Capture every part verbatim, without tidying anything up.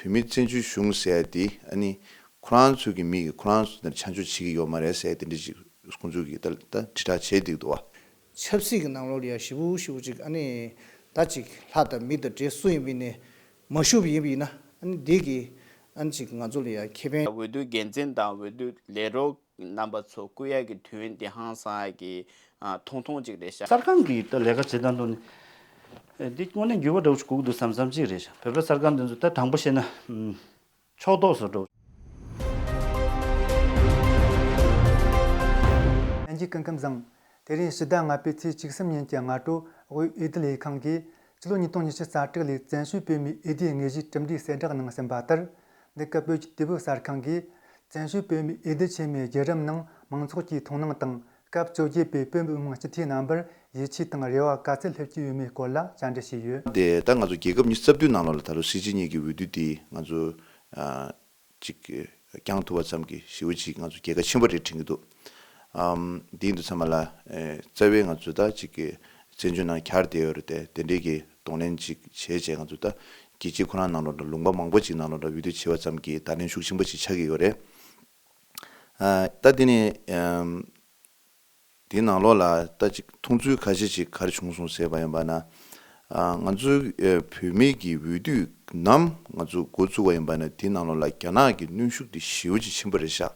བོད་མིའི་བཙན་བྱོལ་གཞུང་ཟེར་ཡ་དེ་ཨ་ནི་ཁོ་རང་ཚོའི་གི་མི་གིས་ཁོ་རང་ཚོ་ནས་ཆ་འཇོག་བྱེད་ཀྱི་ཡོད་མ་རེད་ཟེར་ཡ་དེ་འདྲ་ཅིག་ཁོང་ཚོས་གི་ད་ད་དྲིལ་བསྒྲགས་བྱས་བསྡད་འདུག་བ། ཆབ་སྲིད་ཀྱི་ནང་ལོགས་ལ་ཡ་ཞེ་པོ་ཞེ་པོ་ཅིག་ཨ་ནི་ད་ཅིག་ལྷ་དང་མི་དང་འདྲེ་སུ་ཡིན་པ་ཡིན་ནའི་མ་ཞུགས་པ་ཡིན་པ་ཡིན་ན་ཨ་ནི་འདི་གི་ཨ་ནི་ཅིག་ང་ཚོ་ལ་ཡ་ཁེ་ཕན། འོས་བསྡུ་འགན་འཛིན་དང་འོས་བསྡུ་ལས་རོགས་རྣམ་པ་ཚོ་བསྐོ་ཡག་གི་དོན་དེ་ཧང་སང་ཡག་གི་ཨ་ཐུང་ཐུང་ཅིག་རེད་ཤག་གསར་ཁང་གི་ད་ལས་ཀ་བྱེད་སྟངས་ཐོག་ནས་ཨེ་འདི་དངོས་གནས་འགྱུར་བ་འདྲ་བོ་ཞིག་དགོས་ཀྱི་འདུག་བསམ་བསམ་ཅིག་རེད་ཤག་བོད་པའི་གསར་ཁང་འདི་ཚོ་ད་དྲང་པོ་བཤད་ན་ཨམ། ཕྱོགས་གཏོགས་སུ་འགྲོ། ལྷན་རྒྱས་སྐུ་ཁམས་བཟང་། དེ་རིང་ཕྱི་ཟླ་ལྔ་པའི་ཚེས་བཅུ་གསུམ་ཉིན་གྱི་སྔ་དྲོ་དབུས་འོས་བསྡུ་ལས་ཁང་གིས་ཕྱི་ལོ་ཉིས་སྟོང་ཉི་ཤུ་རྩ་དྲུག་ལོའི་བཙན་བྱོལ་བོད་མིའི་འོས་བསྡུའི་དངོས་གཞིའི་གྲུབ་འབྲས་གསལ་བསྒྲགས་གནང་ཟིན་པ་ལྟར། འདི་སྐབས་བོད་ཀྱི་དུས་བབ་གསར་ཁང་གིས་བཙན་བྱོལ་བོད་མིའི་འོས་བསྡུ་ཆེན་མོའི་བརྒྱུད་རིམ་ནང་མང་ཚོགས་ཀྱིས་མཐོང་སྣང་དང་། སྐབས་བཅོ་བརྒྱད་པའི་བོད་མི་མང་སྤྱི་འཐུས་རྣམ་པར་ཡིད་ཆེས་དང་རེ་བ་དཀའ་ཚེགས་སླེབས་ཀྱི་ཡོད་མེད་སྐོར་ལ་བཅར་འདྲི་བྱས་ཡོད། དེ་ད་ང་ཚོ་རྒྱལ་ཁབ་ཉི་ཤུ་རྩ་བདུན་ནང་ལོགས་ལ་ད་ལོ་སྲིད་སྤྱི་གཉིས་ཀྱི་འོས་བསྡུ་དེ་ང་ཚོ་ཨ་ཅིག་བསྐྱངས་ཐུབ་པ་ཙམ་གྱིས་ཞེ་པོ་ཅིག་ང་ཚོ་རྒྱལ་ཁ་ཆེན་པོ་རེད་དྲན་གྱི་འདུག་ཨམ། དེ་ཡིན་དུས་ཚང་མ་ལ་ཨེ་རྩ་བའི་ང་ཚོ་ད་ཅིག་བཙན་བྱོལ་ནང་གྱར་བསྡད་ཡོད་རེད་དེ། དེ་འདྲའི་གི་གདོང་ལེན་ཅིག་བྱས་བྱས་ང་ཚོ་ད་རྒྱལ་སྤྱིའི་ཁོ་རང་ནང་ལོགས་ལ་ལུང་པ་མང་པོ་ཅིག་ནང་ལོགས་ལ་འོས་བསྡུ་བྱས་པ་ཙམ་གྱིས་བརྡ་ལན་ཤུགས་ཆེན་པོ་ཅིག་ཆགས་ཀྱི་ཡོད་རེད། ཨ། ད་དེ་ནི་ཨམ། དེའི་ནང་ལོགས་ལ་ད་ཅིག་མཐོང་ཚུལ་ཁ་ཤས་ཅིག་ག་རེ་བྱུང་སོང་ཟེར་བ་ཡིན་པ་ན། ཨ། ང་ཚོའི་ཨ་བོད་མི་གི་འོས་བསྡུ་ནམ་ང་ཚོ་འགོ་བཙུགས་པ་ཡིན་པ་ན་དེའི་ནང་ལོགས་ལ་རྒྱ་ནག་གི་གནོན་ཤུགས་དེ་ཞེ་པོ་ཅིག་ཆེན་པོ་རེད་ཤག་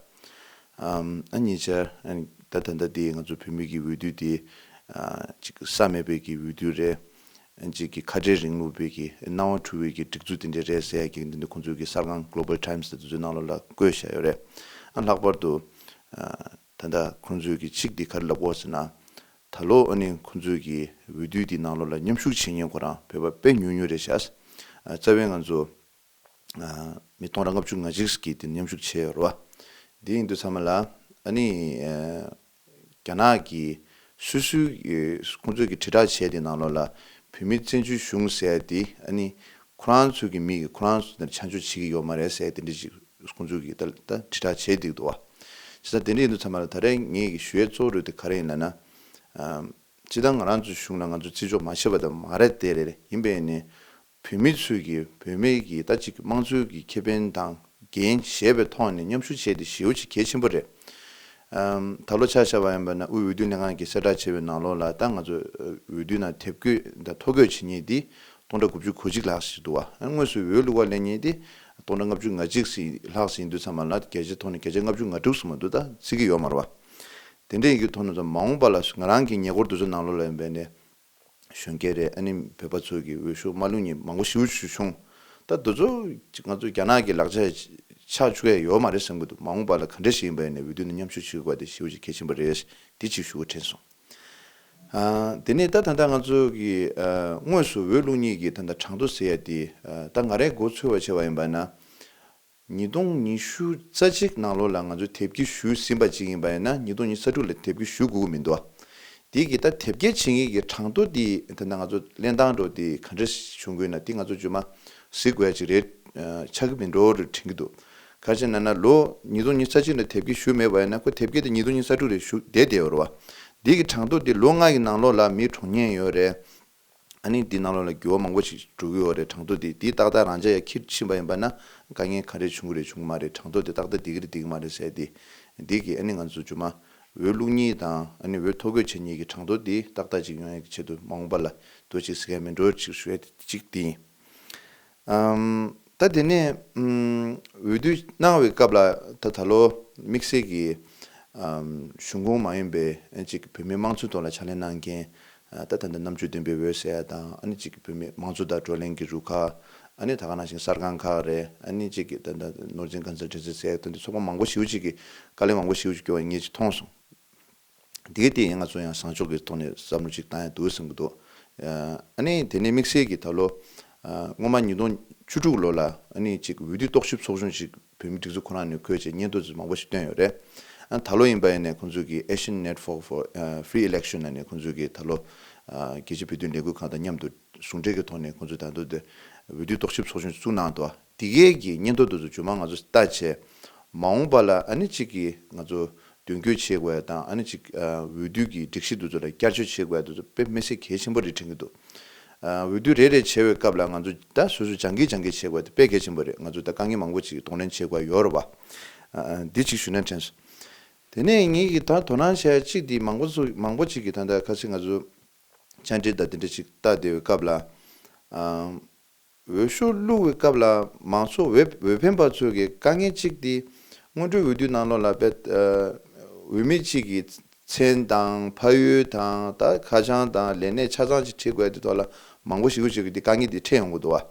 ཨམ། ཨ་ཉེ་ཆར་ཨ་ད་ད་ལྟ་དེ་ང་ཚོ་བོད་མི་གི་འོས་བསྡུ་དེ་ཨ་ཅིག་ས་མེད་པའི་གི་འོས་བསྡུ་རེད། ཨ་ཅིག་གི་ཁ་བྲལ་རིང་ལུགས་པའི་གི་སྣང་བ་འཁྲུལ་བའི་གི་སྒྲིག་འཛུགས་དེ་འདྲ་རེད་ཟེར་ཡ་གི་འདི་འདི་ཁོང་ཚོའི་གི་གསར་ཁང་Global Times་དེ་ཚོའི་ནང་ལོགས་ལ་བཀོད་བཞག་ཡོད་རེད། ཨ་ལྷག་པར་དུ་ཨ། ད་ལྟ་ཁོང་ཚོས་ཀྱི་ཚིག་འདི་ག་རེ་ལབ་དགོས་ཟེར་ན། ད་ལོ་ཨ་ནི་ཁོང་ཚོས་ཀྱི་འོས་བསྡུ་འདི་ནང་ལོགས་ལ་མཉམ་ཞུགས་བྱེད་མཁན་ཁོ་རང་བོད་པ་དཔེ་ཉུང་ཉུང་རེད་ཤག་ཨ། རྩ་བའི་ང་ཚོ་ཨ་མི་སྟོང་ཕྲག་ལྔ་བཅུ་ང་གཅིག་གིས་དེ་མཉམ་ཞུགས་བྱས་ཡོད་རེད་བ། འདི་ཡིན་དུས་ཚང་མ་ལ་ཨ་ནི་ཨ་རྒྱ་ནག་གི་སོ་སོའི་ཨ་ཁོང་ཚོས་ཀྱི་དྲིལ་བསྒྲགས་བྱས་དེ་ནང་ལོགས་ལ་བོད་མིའི་བཙན་བྱོལ་གཞུང་ཟེར་ཡ་དེ་ཨ་ནི་ཁོ་རང་ཚོའི་གི་མི་གིས་ཁོ་རང་ཚོ་ནས་ཆ་འཇོག་བྱེད་ཀྱི་ཡོད་མ་རེད་ཟེར་ཡ་དེ་འདྲ་ཅིག་ཁོང་ཚོས་ཀྱིས་ད་ད་དྲིལ་བསྒྲགས་བྱས་བསྡད་འདུག་བ། བྱས་ཙང་དེ་འདྲ་ཡིན་དུས་ཚང་མ་ལ་ད་རེས་ངེད་ཀྱི་ཞུ་ཡས་གཙོ་བོ་རུ་དེ་ག་རེ་ཡིན་ལབ་ན། ཨམ། སྤྱིར་བཏང་ང་རང་ཚོའི་གཞུང་ལ་ང་ཚོ་བརྩི་འཇོག་མ་བྱས་པ་དང་མ་རེད་དེ་རེད། ཡིན་པས་ནི་བོད་མི་ཚོས་ཀྱིས་བོད་མི་གི་ད་ཅིག་དམངས་གཙོའི་གི་ཁེ་ཕན་དང་འགན་བཞེས་པའི་ཐོག་ནས་མཉམ་ཞུགས་བྱས་ཏེ་ཞེ་པོ་ཅིག་གལ་ཆེན་པོ་རེད། ཨམ། ད་ལོ་ཆ་བཞག་པ་ཡིན་པ་ན་དབུས་འོས་བསྡུ་ལྷན་ཁང་གིས་གསལ་བསྒྲགས་བྱས་པའི་ནང་ལོགས་ལ་ད་ང་ཚོ་འོས་བསྡུ་ནང་དེབ་འགོད་དང་ཐོ་འགོད་བྱེད་མཁན་དེ་སྟོང་ཕྲག་དགུ་བཅུ་གོ་གཅིག་ལྷག་ཞིག་འདུག་བ། དངོས་སུ་འོས་བླུག་པར་སླེབས་མཁན་དེ་སྟོང་ཕྲག་ལྔ་བཅུ་ང་གཅིག་ཙམ་ལྷག་ཙམ་ཡིན་དུས་ཚང་མ་ལ་རྒྱལ་སྤྱིའི་ཐོག་ནས་བརྒྱ་ཆ་ལྔ་བཅུ་ང་དྲུག་ཙམ་མ་གཏོགས་ད་བརྩི་གི་ཡོད་མ་རེད་བ། དེ་འདྲ་ཡིན་གྱི་ཐོག་ནས་ད་མ་འོངས་པ་ལ་ང་རང་གི་ཉེ་འཁོར་དེ་ཚོ་ནང་ལོགས་ལ་ཡིན་པས་ནས་གཞོན་སྐྱེས་རེད། ཨ་ནི་བོད་པ་ཚོ་གི་འོས་ཤོག་མ་བླུག་མཁན་མང་པོ་ཞེ་པོ་ཅིག་བྱུང་། ད་དེ་ཚོ་ང་ཚོ་རྒྱ་ནག་གི་ལག་ཆ་ཆགས་བཅུག་ཡ་ཡོད་མ་རེད་བསམ་གྱི་འདུག་མ་འོངས་པ་ལ་ག་འདྲ་ཞིག་ཡིན་པ་ཡིན་ནའི་འོས་བསྡུ་ནང་མཉམ་ཞུགས་བྱེད་དགོས་པ་དེ་ཞེ་པོ་ཅིག་གལ་ཆེན་པོ་རེད། འདི་གཅིག་ཞུ་དགོས་དྲན་སོང་། ཨ། དེ་ནས་ད་ད་ལྟ་ང་ཚོ་གི་ཨ་དངོས་སུ་འོས་བླུག་མཁན་གྱི་ད་ལྟ་གྲངས་ཐོ་ཟེར་ཡ་དེ་ཨ་ད་ང་རས་མགོ་ཚོས་པ་བྱས་པ་ཡིན་པ་ན། ཉིས་སྟོང་ཉི་ཤུ་རྩ་གཅིག་ནང་ལོགས་ལ་ང་ཚོས་དེབ་སྐྱེལ་ཞུས་ཟིན་པ་ཅིག་ཡིན་པ་ཡིན་ན་ཉིས་སྟོང་ཉི་ཤུ་རྩ་དྲུག་ལ་དེབ་སྐྱེལ་ཞུ་དགོས་ཀྱི་མི་འདུག་ཨ། དེ་གི་ད་དེབ་སྐྱེལ་བྱེད་མཁན་གྱི་གྲངས་ཐོ་དེ་ད་ལྟ་ང་ཚོ་གླེང་སྟངས་འགྲོ་དེ་ག་འདྲ་བྱུང་དགོས་ན་དེ་ང་ཚོ་རྗེས་མ་གཟིགས་དགོས་ཡ་ཅིག་རེད། ཨ། ཆགས་ཀྱི་མི་འགྲོ་རེད་དྲན་གྱི་འདུག་ག་རེ་བྱས་ན་ན་ལོ་ཉིས་སྟོང་ཉི་ཤུ་རྩ་གཅིག་ལ་དེབ་སྐྱེལ་ཞུས་མེད་པ་ཡིན་ན་ཁོ་དེབ་སྐྱེལ་དེ་ཉིས་སྟོང་ཉི་ཤུ་རྩ་དྲུག་ལ་ཞུ་བསྡད་བསྡད་ཡོད་རེད་བ། འདི་གི་གྲངས་ཐོ་དེ་ལོ་ལྔ་གི་ནང་ལོགས་ལ་མི་གྲོངས་མཁན་ཡོད་རེད། ཨ་ནི་འདི་ནང་ལོགས་ལ་འགྱུར་བ་མང་པོ་ཞིག་འགྲོ་གི་ཡོད་རེད། གྲངས་ཐོ་འདི་འདི་ཏག་ཏག་རང་འཇགས་ཡར་འཁྱེར་ཕྱིན་པ་ཡིན་པ་ན་དཀའ་ངལ་ག་རེ་བྱུང་གི་རེད་བྱུང་གི་མ་རེད། གྲངས་ཐོ་འདི་ཏག་ཏག་བསྡད་ཀྱི་རེད་བསྡད་ཀྱི་མ་རེད་ཟེར་ཏེ། འདི་གི་ཨ་ནི་ང་ཚོ་རྗེས་མ་འོས་བླུག་མཁན་དང་ཨ་ནི་འོས་ཐོ་འགོད་བྱེད་མཁན་གྱི་གྲངས་ཐོ་འདི་ཏག་ཏག་ཅིག་ཡོང་ཡག་གི་ཆེད་དུ་མ་འོངས་པ་ལ་དོ་ཅིག་ཟེར་མཁན་མེད་འགྲོ་ཅིག་ཞུ་ཡ་དེ་གཅིག་དེ་ཡིན། ཨམ། ད་དེ་ནས་ཨམ། འོས་བསྡུ་གནང་བའི་སྐབས་ལ་ད་ད་ལོ་དམིགས་བསལ་གྱི་ཨམ། གཞུང་ཁོངས་མ་ཡིན་པའི་ཨ་ཅིག་བོད་མིའི་དམངས་གཙོའི་ཐོག་ལ་ཕྱག་ལས་གནང་མཁན་ཨ། ད་ད་ལྟ་རྣམ་དཔྱོད་ལྡན་པའི་འོད་ཟེར་ཡ་དང་ཨ་ནི་ཅིག་བོད་མིའི་དམངས་གཙོ་དང་བགྲོ་གླེང་གི་རུ་ཁག་ཨ་ནི་ད་ག་ནང་བཞིན་གསར་ཁང་ཁག་རེད། ཨ་ནི་ཅིག་གི་ད་ད་ནོར་འཛིན་གང་ཟག་འཕྲིན་ཚེ་ཟེར་ཡ་ད་འདི་ཚོགས་པ་མང་པོ་ཞེ་པོ་ཅིག་གིས་དཀའ་ལས་མང་པོ་ཞེ་པོ་ཅིག་བསྐྱོན་པ་ངས་ཅིག་མཐོང་སོང་། དེ་ག་དེ་ཡིན་ང་ཚོ་ཡང་བཟང་ཕྱོགས་ཀྱི་ཐོག་ནས་བསམ་བློ་ཅིག་བཏང་ཡ་འདུག་བསམ་གྱི་འདུག་ཨ་ནི་དེ་ནས་དམིགས་བསལ་གྱི་ད་ལོ་ཨ། སྔོན་མ་ཉིས་སྟོང་བཅུ་དྲུག་ལོ་ལ་ཨ་ནི་ཅིག་འོས་བསྡུ་རྟོག་ཞིབ་ཚོགས་ཆུང་ཅིག་བོད་མིའི་སྒྲིག་འཛུགས་ཁོ་རང་ནས་བསྐོས་བྱས་སྙན་ཐོ་ཚོ་མང་པོ་ཞིག་བཏོན་ཡོད་རེད། ཨ། ད་ལོ་ཡིན་པ་ཡིན་ནས་ཁོང་ཚོས་ཀྱི་Asian Network for Free Election ལབ་ནས་ཁོང་ཚོས་ཀྱི་ད་ལོ་ཨ། རྒྱལ་སྤྱིའི་བོད་དོན་ལས་འགུལ་ཁང་དང་མཉམ་དུ་ཟུང་འབྲེལ་གྱི་ཐོག་ནས་ཁོང་ཚོས་ད་དུང་དེ་འོས་བསྡུ་རྟོག་ཞིབ་ཚོགས་ཆུང་བཙུགས་གནང་འདུག་དེ་གའི་གི་སྙན་ཐོ་དེ་ཚོ་རྗེས་མ་ང་ཚོ་ལྟ་བྱས་མ་འོངས་པ་ལ་ཨ་ནི་གཅིག་གི་ང་ཚོ་དོན་འཁྱོལ་བྱེད་དགོས་ཡ་དང་ཨ་ནི་གཅིག་ཨ། འོས་བསྡུ་གི་སྒྲིག་གཞི་དེ་ཚོ་ལ་བསྐྱར་བཅོས་བྱེད་དགོས་ཡ་དེ་ཚོ་དཔེ་མི་སྲིད་གལ་ཆེན་པོ་རེད་དྲན་གྱི་འདུག་འོས་བསྡུ་རེ་རེ་བྱེད་པའི་སྐབས་ལ་ང་ཚོ་ད་སོ་སོས་སྦྱང་གིན་སྦྱང་གིན་བྱེད་དགོས་དེ་དཔེ་གལ་ཆེན་པོ་རེད། ང་ཚོ་ད་དཀའ་ངལ་མང་པོ་ཅིག་གདོང་ལེན་བྱེད་དགོས་ཡོད་རེད་བ། འདི་ཅིག་ཞུས་ན་དྲན་སོང་། དེ་ནས་ངེད་ཀྱིས་ད་དོ་སྣང་བྱས་གཅིག་འདི་མང་པོ་ཚོ་མང་པོ་ཅིག་གིས་ད་ལྟ་ཁ་སང་ང་ཚོ་བཅར་འདྲི་དང་དེ་འདྲ་ཅིག་ལྟ་བསྡད་པའི་སྐབས་ལ། འོས་ཤོག་བླུགས་པའི་སྐབས་ལ་མང་ཚོགས་འོས་འོས་འཕེན་པ་ཚོ་གི་དཀའ་ངལ་གཅིག་དེ་སྔོན་འགྲོའི་འོས་བསྡུའི་ནང་ལོགས་ལ་དཔེ་འོས་མི་གཅིག་གི་མཚན་དང་ཕ་ཡུལ་དང་ད་ཁ་བྱང་དང་ལས་གནས་ཆ་ཚང་ཅིག་བྲིས་དགོས་དེ་ཐོག་ལ་མང་པོ་ཞེ་པོ་ཅིག་གི་དེ་དཀའ་ངལ་དེ་འཕྲད་ཡོང་གི་འདུག་བ།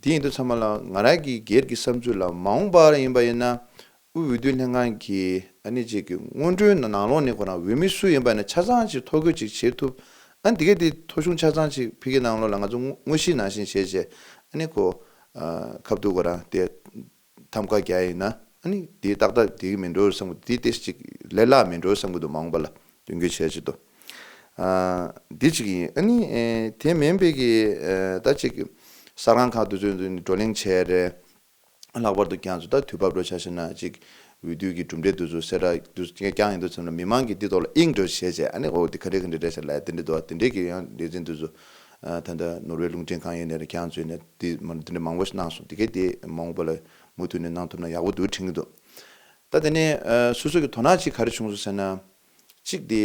དེ་ཡིན་དུས་ཚང་མ་ལ་ང་རང་གི་སྒེར་གྱི་བསམ་ཚུལ་ལ་མ་འོངས་པར་ཡིན་པ་ཡིན་ན། དབུས་འོས་བསྡུ་ལྷན་ཁང་གིས་ཨ་ནི་ཅིག་གི་སྔོན་འགྲོའི་ནང་ལོགས་ནས་ཁོ་རང་འོས་མི་སུ་ཡིན་པ་ནས་ཆ་ཚང་ཅིག་ཐོ་འགོད་ཅིག་བྱེད་ཐུབ། ཨ་ནི་དེ་གས་དེ་ཐོ་གཞུང་ཆ་ཚང་ཅིག་ཕ་གིའི་ནང་ལོགས་ལ་ང་ཚོ་དངོས་དངོས་གཞིའི་ནང་བཞིན་བྱས་བྱས་ཨ་ནི་ཁོ་ཁ་ཐུག་ཁོ་རང་དེ་ཐམ་ཀ་རྒྱག་ཡིན་ན་ཨ་ནི་དེ་ཏག་ཏག་དེ་གི་མི་འགྲོ་བསམ་གི་འདུག་དེ་ཏོག་ཙམ་ཅིག་ལས་སླ་མི་འགྲོ་བསམ་གི་འདུག་མ་འོངས་པ་ལ་དོན་འཁྱོལ་བྱས་ཅིག་ཏུ། འདི་ཅིག་ཡིན། ཨ་ནི་དེ་མིན་པའི་གི་ད་ཅིག་གསར་ཁང་ཁག་དེ་ཚོ་བགྲོ་གླེང་བྱས་རེད། ལྷག་པར་དུ་ཁྱེད་ཚོ་ད་དུས་བབ་འགྲོ་ཆ་བཞག་ན་ཅིག་འོས་བསྡུ་གི་གྲུབ་འབྲས་དེ་ཚོ་གསལ་བསྒྲགས་དུས་ཀྱང་ཡིན་དུས་ཙམ་ལ་མི་མང་གིས་འདི་ཐོག་ལ་དབྱིངས་འགྲོ་བྱས་བྱས་ཨ་ནི་འོ་འདི་ག་འདྲས་ག་འདྲས་རེད་ཟེར་ལ་དེ་འདྲས་འདུག་དེ་འདྲས་ཀྱི་ཡང་ལེ་ཚན་དེ་ཚོ་ད་ལྟ་ནོར་ཝེ་རླུང་འཕྲིན་ཁང་ཡིན་ནའི་རེད། ཁྱེད་ཚོ་ཡིན་ནའི་འདི་མ་འདི་འདྲས་མང་པོ་ཞིག་གནང་སོང་། དེ་གས་དེ་མ་འོངས་པ་ལ་མུ་མཐུད་ནས་གནང་ཐུབ་ན་ཡག་པོ་འདུག་དྲན་གྱི་འདུག་ད་དེ་ནས་སོ་སོ་གི་དོ་སྣང་ཅིག་ག་རེ་བྱུང་སོང་ཟེར་ན་གཅིག་དེ།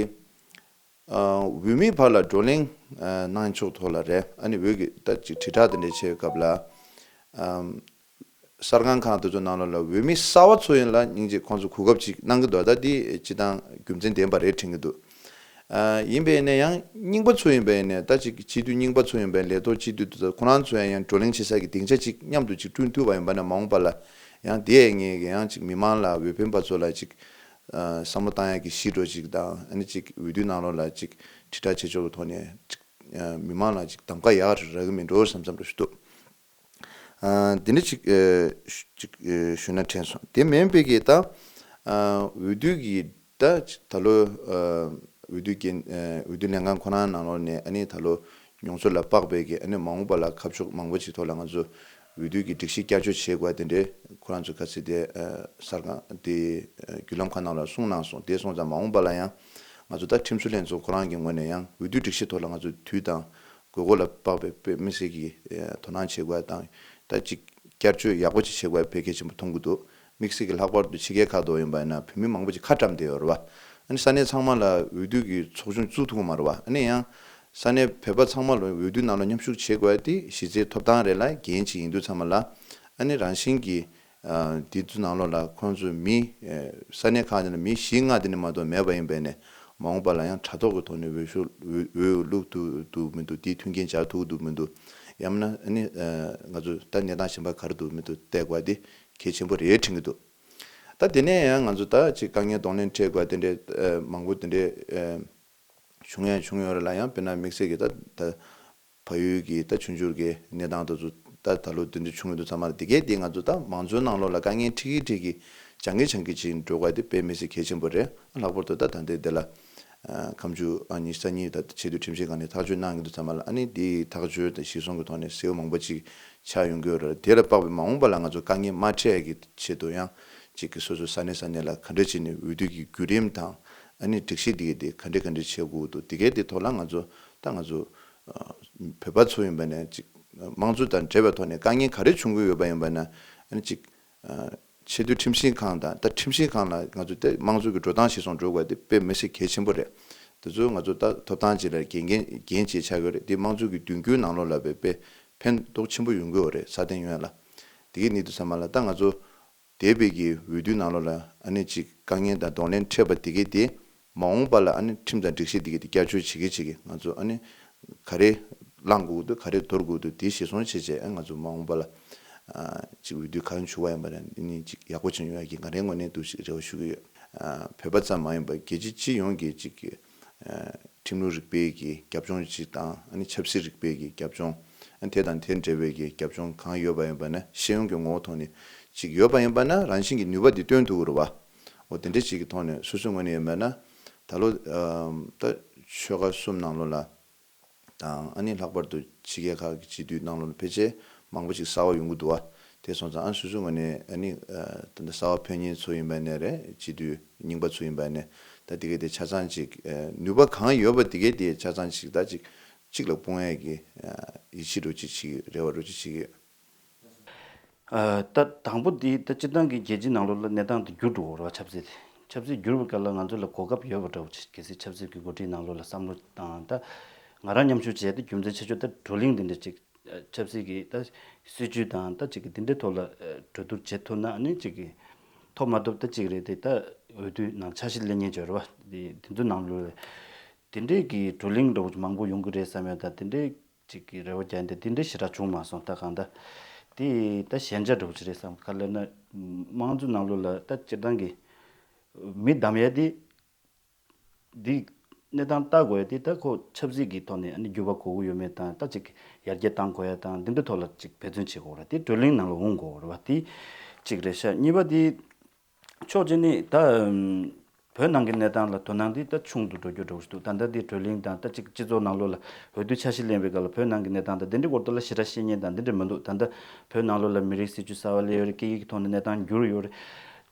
འོས་མིའི་བར་ལ་བགྲོ་གླེང་གནང་ཕྱོགས་ཐོག་ལ་རེད། ཨ་ནི་འོས་ཀྱི་ད་ཅིག་དྲིལ་བསྒྲགས་དེ་འདྲ་བྱེད་སྐབས་ལ་གསར་ཁང་ཁག་དེ་ཚོ་ནང་ལོགས་ལ་འོས་མི་གསར་བ་ཚོ་ཡིན་ལ་སྙིང་རྗེ་ཁོང་ཚོ་གོ་སྐབས་ཅིག་གནང་གི་འདུག་ད་དེ་སྤྱི་བཏང་རྒྱུ་མཚན་ལྡན་པ་རེད་དྲན་གྱི་འདུག་ཡིན་པས་ནས་ཡང་རྙིང་པ་ཚོ་ཡིན་པས་ནས་ད་ཅིག་སྤྱི་འཐུས་རྙིང་པ་ཚོ་ཡིན་པས་ལས་ཐོག་སྤྱི་འཐུས་དེ་ཚོ་ཁོ་རང་ཚོ་ཡང་ཡང་བགྲོ་གླེང་བྱེད་ས་ཀྱི་སྡིངས་ཆ་ཅིག་མཉམ་དུ་ཅིག་བསྐྲུན་ཐུབ་པ་ཡིན་པ་ན་མ་འོངས་པ་ལ་ཡང་དེ་ཡང་ངས་ཡང་ཅིག་མི་མང་ལ་འོས་འཕེན་པ་ཚོ་ལ་ཅིག་བསམ་བློ་བཏང་ཡག་གི་གཞི་འདྲ་ཅིག་དང་ཨ་ནི་ཅིག་འོས་བསྡུའི་ནང་ལོགས་ལ་ཅིག་དྲིལ་བསྒྲགས་བྱེད་ཕྱོགས་ཀྱི་ཐོག་ནས་ཅིག་མི་མང་ལ་ཅིག་གདམ་ག་ཡག་རག་གི་མིན་འགྲོ་བསམ་བསམ་འདྲ་ཞིག་འདུག་འདི་འདྲ་ཅིག་ཅིག་ཞུས་ན་དྲན་སོང་། དེ་མིན་པའི་གི་ད་འོས་བསྡུ་གི་ད་ཅིག་ད་ལོ་འོས་བསྡུ་འགན་འོས་བསྡུ་ལྷན་ཁང་ཁོ་རང་ནང་ལོགས་ནས་ཨ་ནི་ད་ལོ་མྱོང་ཚོར་ལ་དཔག་པའི་གི་ཨ་ནི་མ་འོངས་པ་ལ་ཁ་ཕྱོགས་མང་པོ་ཅིག་ཐོག་ལ་ང་ཚོ་འོས་བསྡུ་གི་སྒྲིག་གཞི་བསྐྱར་བཅོས་བྱེད་དགོས་དེ་འདྲའི་ཁོ་རང་ཚོ་ག་ཚོད་དེ་གསར་ཁང་དེ་བརྒྱུད་ལམ་ཁག་ནང་ལ་གསུངས་གནང་སོང་། དེ་སོང་ཙང་མ་འོངས་པ་ལ་ཡང་ང་ཚོ་ད་ཁྲིམས་བཟོ་ལྷན་ཚོགས་ཁོ་རང་གི་ངོས་ནས་ཡང་འོས་བསྡུ་སྒྲིག་གཞི་ཐོག་ལ་ང་ཚོ་དུས་དང་དགོས་མཁོ་ལ་དཔག་པའི་དཔེ་མི་སྲིད་ཀྱི་དོ་སྣང་བྱེད་དགོས་དང་ད་ཅིག་བསྐྱར་བཅོས་ཡག་པོ་ཅིག་བྱེད་དགོས་ཕལ་ཆེར་ཆེན་པོ་མཐོང་གི་འདུག་དམིགས་བསལ་གྱི་ལྷག་པར་དུ་ཕྱི་རྒྱལ་ཁག་ཏུ་ཡིན་པ་ཡིན་ན་བོད་མི་མང་པོ་ཅིག་ཁ་བཀྲམ་བསྡད་ཡོད་རེད་བ། ཨ་ནི་ས་གནས་ཚང་མ་ལ་འོས་བསྡུ་གི་ཚོགས་ཆུང་བཙུགས་ཐུབ་ཀྱི་མ་རེད་བ། ཨ་ནི་ཡང་ས་གནས་བོད་པ་ཚང་མ་ལ་འོས་བསྡུ་ནང་ལ་མཉམ་ཞུགས་བྱེད་དགོས་དེ་གཞི་རྩའི་ཐོབ་ཐང་རེད་ལ་འགན་ཅིག་ཡིན་དུས་ཚང་མ་ལ་ཨ་ནི་རང་བཞིན་གྱིས་དེ་ཚོ་ནང་ལོགས་ལ་ཁོང་ཚོ་མི་ས་གནས་ཁག་ནས་མི་བཞི་ལྔ་དེ་ནས་མ་གཏོགས་མེད་པ་ཡིན་པས་ནས་མ་འོངས་པ་ལ་ཡང་དྲ་ཐོག་གི་ཐོག་ནས་འོས་ཤོག་འོས་འོས་བླུགས་ཐུབ་འདུག་མི་འདུག་དེའི་མཐུན་རྐྱེན་སྦྱར་ཐུབ་འདུག་མི་འདུག་ཡང་ན་ཨ་ནི་ང་ཚོ་ད་གནས་སྟངས་གཞན་པ་ག་རེ་འདུག་མི་འདུག་བལྟ་དགོས་དེ་གལ་ཆེན་པོ་རེད་དྲན་གྱི་འདུག་ད་དེ་ནས་ཡང་ང་ཚོ་ད་ཅིག་དཀའ་ངལ་གདོང་ལེན་འཕྲད་དགོས་དེ་འདྲའི་མང་པོ་དེ་འདྲའི་བྱུང་ཡང་བྱུང་ཡོད་རེད་ལ་ཡང་དཔེར་ན་དམིགས་བསལ་གྱི་ད་ད་བལ་ཡུལ་གྱི་ད་ཆུང་ཆུང་གི་གནས་སྟངས་དེ་ཚོ་ད་ད་ལོ་དེ་འདྲ་བྱུང་ཡོད་དུས་ཚང་མ་ལ་དེ་གས་དེ་ང་ཚོ་ད་མང་གཙོའི་ནང་ལོགས་ལ་དཀའ་ངལ་འཕྲད་ཀྱི་འཕྲད་ཀྱི་སྦྱང་གི་སྦྱང་གི་ཅིག་འགྲོ་དགོས་དེ་དཔེ་མི་སྲིད་གལ་ཆེན་པོ་རེད། ལྷག་པར་དུ་ད་ད་ལྟའི་དེ་ལ་ཁམས་ཆུ་ཨ་ཉི་ཤུ་རྩ་གཉིས་ད་ཆེས་མཐོའི་ཁྲིམས་ཞིབ་ཁང་ནས་ཐག་གཅོད་གནང་གི་འདུག་ཚང་མ་ལ་ཨ་ནི་དེའི་ཐག་གཅོད་དང་གཞིར་བཟུང་གི་ཐོག་ནས་གསལ་བོ་མང་པོ་ཅིག་ཆགས་ཡོང་གི་ཡོད་རེད། དེ་ལ་དཔག་པའི་མ་འོངས་པ་ལ་ང་ཚོ་དཀའ་ངལ་མ་འཕྲད་ཡག་གི་ཆེད་དུ་ཡང་ཅིག་གི་སོ་སོའི་ས་གནས་ས་གནས་ལ་ག་འདྲ་བྱས་ནས་འོས་བསྡུ་གི་བརྒྱུད་རིམ་དང་ཨ་ནི་སྒྲིག་གཞི་དེ་གའི་དེ་ག་འདྲ་ག་འདྲ་བྱེད་དགོས་འདུག་དེ་གའི་དེ་ཐོག་ལ་ང་ཚོ་ད་ང་ཚོ་བོད་པ་ཚོ་ཡིན་པ་ནས་ཅིག་དམངས་གཙོ་དང་འབྲེལ་བའི་ཐོག་ནས་དཀའ་ངལ་ག་རེ་བྱུང་གི་ཡོད་པ་ཡིན་པ་ན་ཨ་ནི་ཅིག་ཆེས་མཐོའི་ཁྲིམས་ཞིབ་ཁང་དང་ད་ཁྲིམས་ཞིབ་ཁང་ལ་ང་ཚོ་དེ་དམངས་གཙོ་གི་འགྲོ་སྟངས་གཞིར་བཟུང་འགྲོ་དགོས་དེ་དཔེ་མི་སྲིད་གལ་ཆེན་པོ་རེད། དེ་ཚོ་ང་ཚོ་ད་ཐོབ་ཐང་ཅིག་ལ་འགན་འགན་འགན་ཅིག་ཆགས་ཡོད་རེད། དེ་དམངས་གཙོ་གི་མདུན་སྐྱོད་ནང་ལོགས་ལ་དཔེ་དཔེ་ཕན་ཐོགས་ཆེན་པོ་ཡོང་གི་ཡོད་རེད། སྲ་བརྟན་ཡོང་ཡ་ལ་དེ་གའི་གནས་ཚུལ་ཚང་མ་ལ་ད་ང་ཚོ་འདས་པའི་གི་འོས་བསྡུ་ནང་ལོགས་ལ་ཨ་ནི་ཅིག་དཀའ་ངལ་དང་གདོང་ལེན་འཕྲད་པ་དེ་གའི་དེ་མ་འོངས་པ་ལ་ཨ་ནི་ཁྲིམས་དང་སྒྲིག་གཞི་དེ་གའི་དེ་བསྐྱར་བཅོས་བྱེད་ཀྱི་བྱེད་ཀྱི་ང་ཚོ་ཨ་ནི་ག་རེ་བླང་དགོས་འདུག་ག་རེ་དོར་དགོས་འདུག་དེ་གཞིར་བཟུང་བྱས་བྱས་ཨ་ང་ཚོ་མ་འོངས་པ་ལ་ཅིག་འོས་བསྡུ་གང་བྱུང་བ་ཡིན་པ་ན་ཨ་ནི་ཅིག་ཡག་པོ་ཅིག་ཡོང་ཡ་གི་ང་རའི་ངོས་ནས་འདུག་ཅིག་རེ་བ་ཞུ་གི་ཡོད། བོད་པ་ཙམ་མ་ཡིན་པར་རྒྱལ་སྤྱི་སྤྱི་ཡོངས་ཀྱི་ཅིག་གི་ཁྲིམས་ལུགས་རིག་པའི་གི་རྒྱབ་ལྗོངས་ཅིག་དང་ཨ་ནི་ཆབ་སྲིད་རིག་པའི་གི་རྒྱབ་ལྗོངས་ཨ་ནི་དེ་དང་དེ་འབྲེལ་བའི་གི་རྒྱབ་ལྗོངས་གང་ཡོད་པ་ཡིན་པ་ན་ཤེས་ཡོན་གྱི་ངོ་བོ་ཐོག་ནས་ཅིག་ཡོད་པ་ཡིན་པ་ན་རང་བཞིན་གྱི་ནུས་པ་འདི་སྟོན་ཐུབ་ཀྱི་རེད་བ། འོ་དེ་འདྲ་ཅིག་གི་ཐོག་ནས་སོ་སོའི་ངོས་ནས་ཡིན་པ་ན་ད་ལོ་ད་ཆོལ་ཁ་གསུམ་ནང་ལོགས་ལ་དང་ཨ་ནི་ལྷག་པར་དུ་ཕྱི་རྒྱལ་ཁག་གི་སྤྱི་འཐུས་ནང་ལོགས་ལ་ཕལ་ཆེར་མང་པོ་ཅིག་གསར་བ་ཡོང་གི་འདུག་བ། དེ་སོང་ཙང་ཨ་སོ་སོའི་ངོས་ནས་ཨ་ནི་ད་ལྟ་གསར་བ་ཕེབས་མཁན་ཚོ་ཡིན་པ་ནས་རེད། སྤྱི་འཐུས་རྙིང་པ་ཚོ་ཡིན་པ་ནས་ད་དེ་གའི་དེ་ཆ་ཚང་ཅིག་ནུས་པ་གང་ཡོད་པ་དེ་གའི་དེ་ཆ་ཚང་ཅིག་ད་ཅིག་ གཅིག་ལ་སྤུངས་ཡས་ཀྱི་ཡིད་ཆེས་འདྲ་ཅིག་བྱེད་ཀྱི་ཡོད། རེ་བ་འདྲ་ཅིག་བྱེད་ཀྱི་ཡོད། ཨ། ད་དང་པོ་དེ་ད་སྤྱིར་བཏང་གི་རྒྱལ་སྤྱིའི་ནང་ལོགས་ལ་གནས་སྟངས་དེ་འགྱུར་འགྲོ་གི་རེད་བ། ཆབ་སྲིད་དེ་ཆབ་སྲིད་འགྱུར་བའི་སྐབས་ལ་ང་ཚོ་ལ་གོ་སྐབས་ཡོད་པ་འདྲ་བོ་ཅིག་གལ་སྲིད་ཆབ་སྲིད་ཀྱི་འགོ་ཁྲིད་ནང་ལོགས་ལ་བསམ་བློ་བཏང་། ད་ང་རང་མཉམ་ཞུགས་བྱས་ཏེ་རྒྱུ་མཚན་ཆེ་ཤོས་ད་བགྲོ་གླེང་དེ་འདྲ་ཅིག་ཆབ་སྲིད་ཀྱི་ད་སྲིད་ཇུས་དང་ད་ཅིག་གི་དེ་འདྲའི་ཐོག་ལ་གྲོས་བསྡུར་བྱེད་ཐུབ་ན་ཨ་ནི་ཅིག་གི་ཐོབ་མ་ཐོབ་ད་ཅིག་རེད་དེ། ད་འོས་བསྡུ་ནང་འཆར་གཞི་ལེན་མཁན་ཅིག་ཡོད་རེད་བ། དེ་དེ་ཚོ་ནང་ལོགས་ལ་དེ་འདྲའི་གི་བགྲོ་གླེང་འདྲ་བོ་ཅིག་མང་པོ་ཡོང་གི་རེད་བསམ་ཡོད། ད་དེ་འདྲའི་ཅིག་གི་རེ་བ་རྒྱག་འདི་དེ་འདྲ་ཞེ་དྲག་བྱུང་མ་སོང་། ད་གང་ལྟར་དེ་ད་ཞན་ཆ་འདྲ་བོ་ཅིག་རེད་བསམ། ག་ལབ་ན་དམངས་གཙོའི་ནང་ལོགས་ལ་ད་སྤྱིར་བཏང་གི་མི་བདམས་ཡ་དེ་འདི་གནས་སྟངས་ལྟ་དགོས་ཡ་དེ་ད་ཁོ་ཆབ་སྲིད་ཀྱི་ཐོག་ནས་ཨ་ནི་འགྱུར་བ་དགོས་ཀྱི་ཡོད་མེད་དང་། ད་ཅིག་ཡར་རྒྱས་གཏང་དགོས་ཡ་དང་འདི་འདྲ་ཐོག་ལ་ཅིག་འབད་བརྩོན་བྱེད་དགོས་རེད། དེ་བགྲོ་གླེང་ནང་ལ་འོང་དགོས་རེད་བ། དེ་གཅིག་རེད་ཤག་གཉིས་པ་དེ། ཕྱོགས་གཅིག་ནས་ད་ཨམ། བོད་ནང་གི་གནས་སྟངས་ལ་དོ་སྣང་འདི་ད་ཆུང་དུ་འགྲོ་རྒྱུ་འདྲ་བོ་ཞིག་འདུག་ད་ལྟ་འདི་བགྲོ་གླེང་དང་ད་ཅིག་སྤྱི་ཚོགས་ནང་ལོགས་ལ་འོས་བསྡུ་འཆར་གཞི་ལེན་པའི་སྐབས་ལ་བོད་ནང་གི་གནས་སྟངས་དང་དེ་འདྲའི་སྐོར་དུ་ལ་ཞེ་དྲག་བཤད་མཁན་དང་འདི་འདྲ་མི་འདུག་ད་ལྟ་བོད་ནང་ལོགས་ལ་མི་རིགས་སྲིད་ཇུས་གསར་པ་སླེབས་ཡོད་རེད། སྐད་ཡིག་གི་ཐོག་ནས་གནས་སྟངས་འགྱུར་ཡོད་རེད།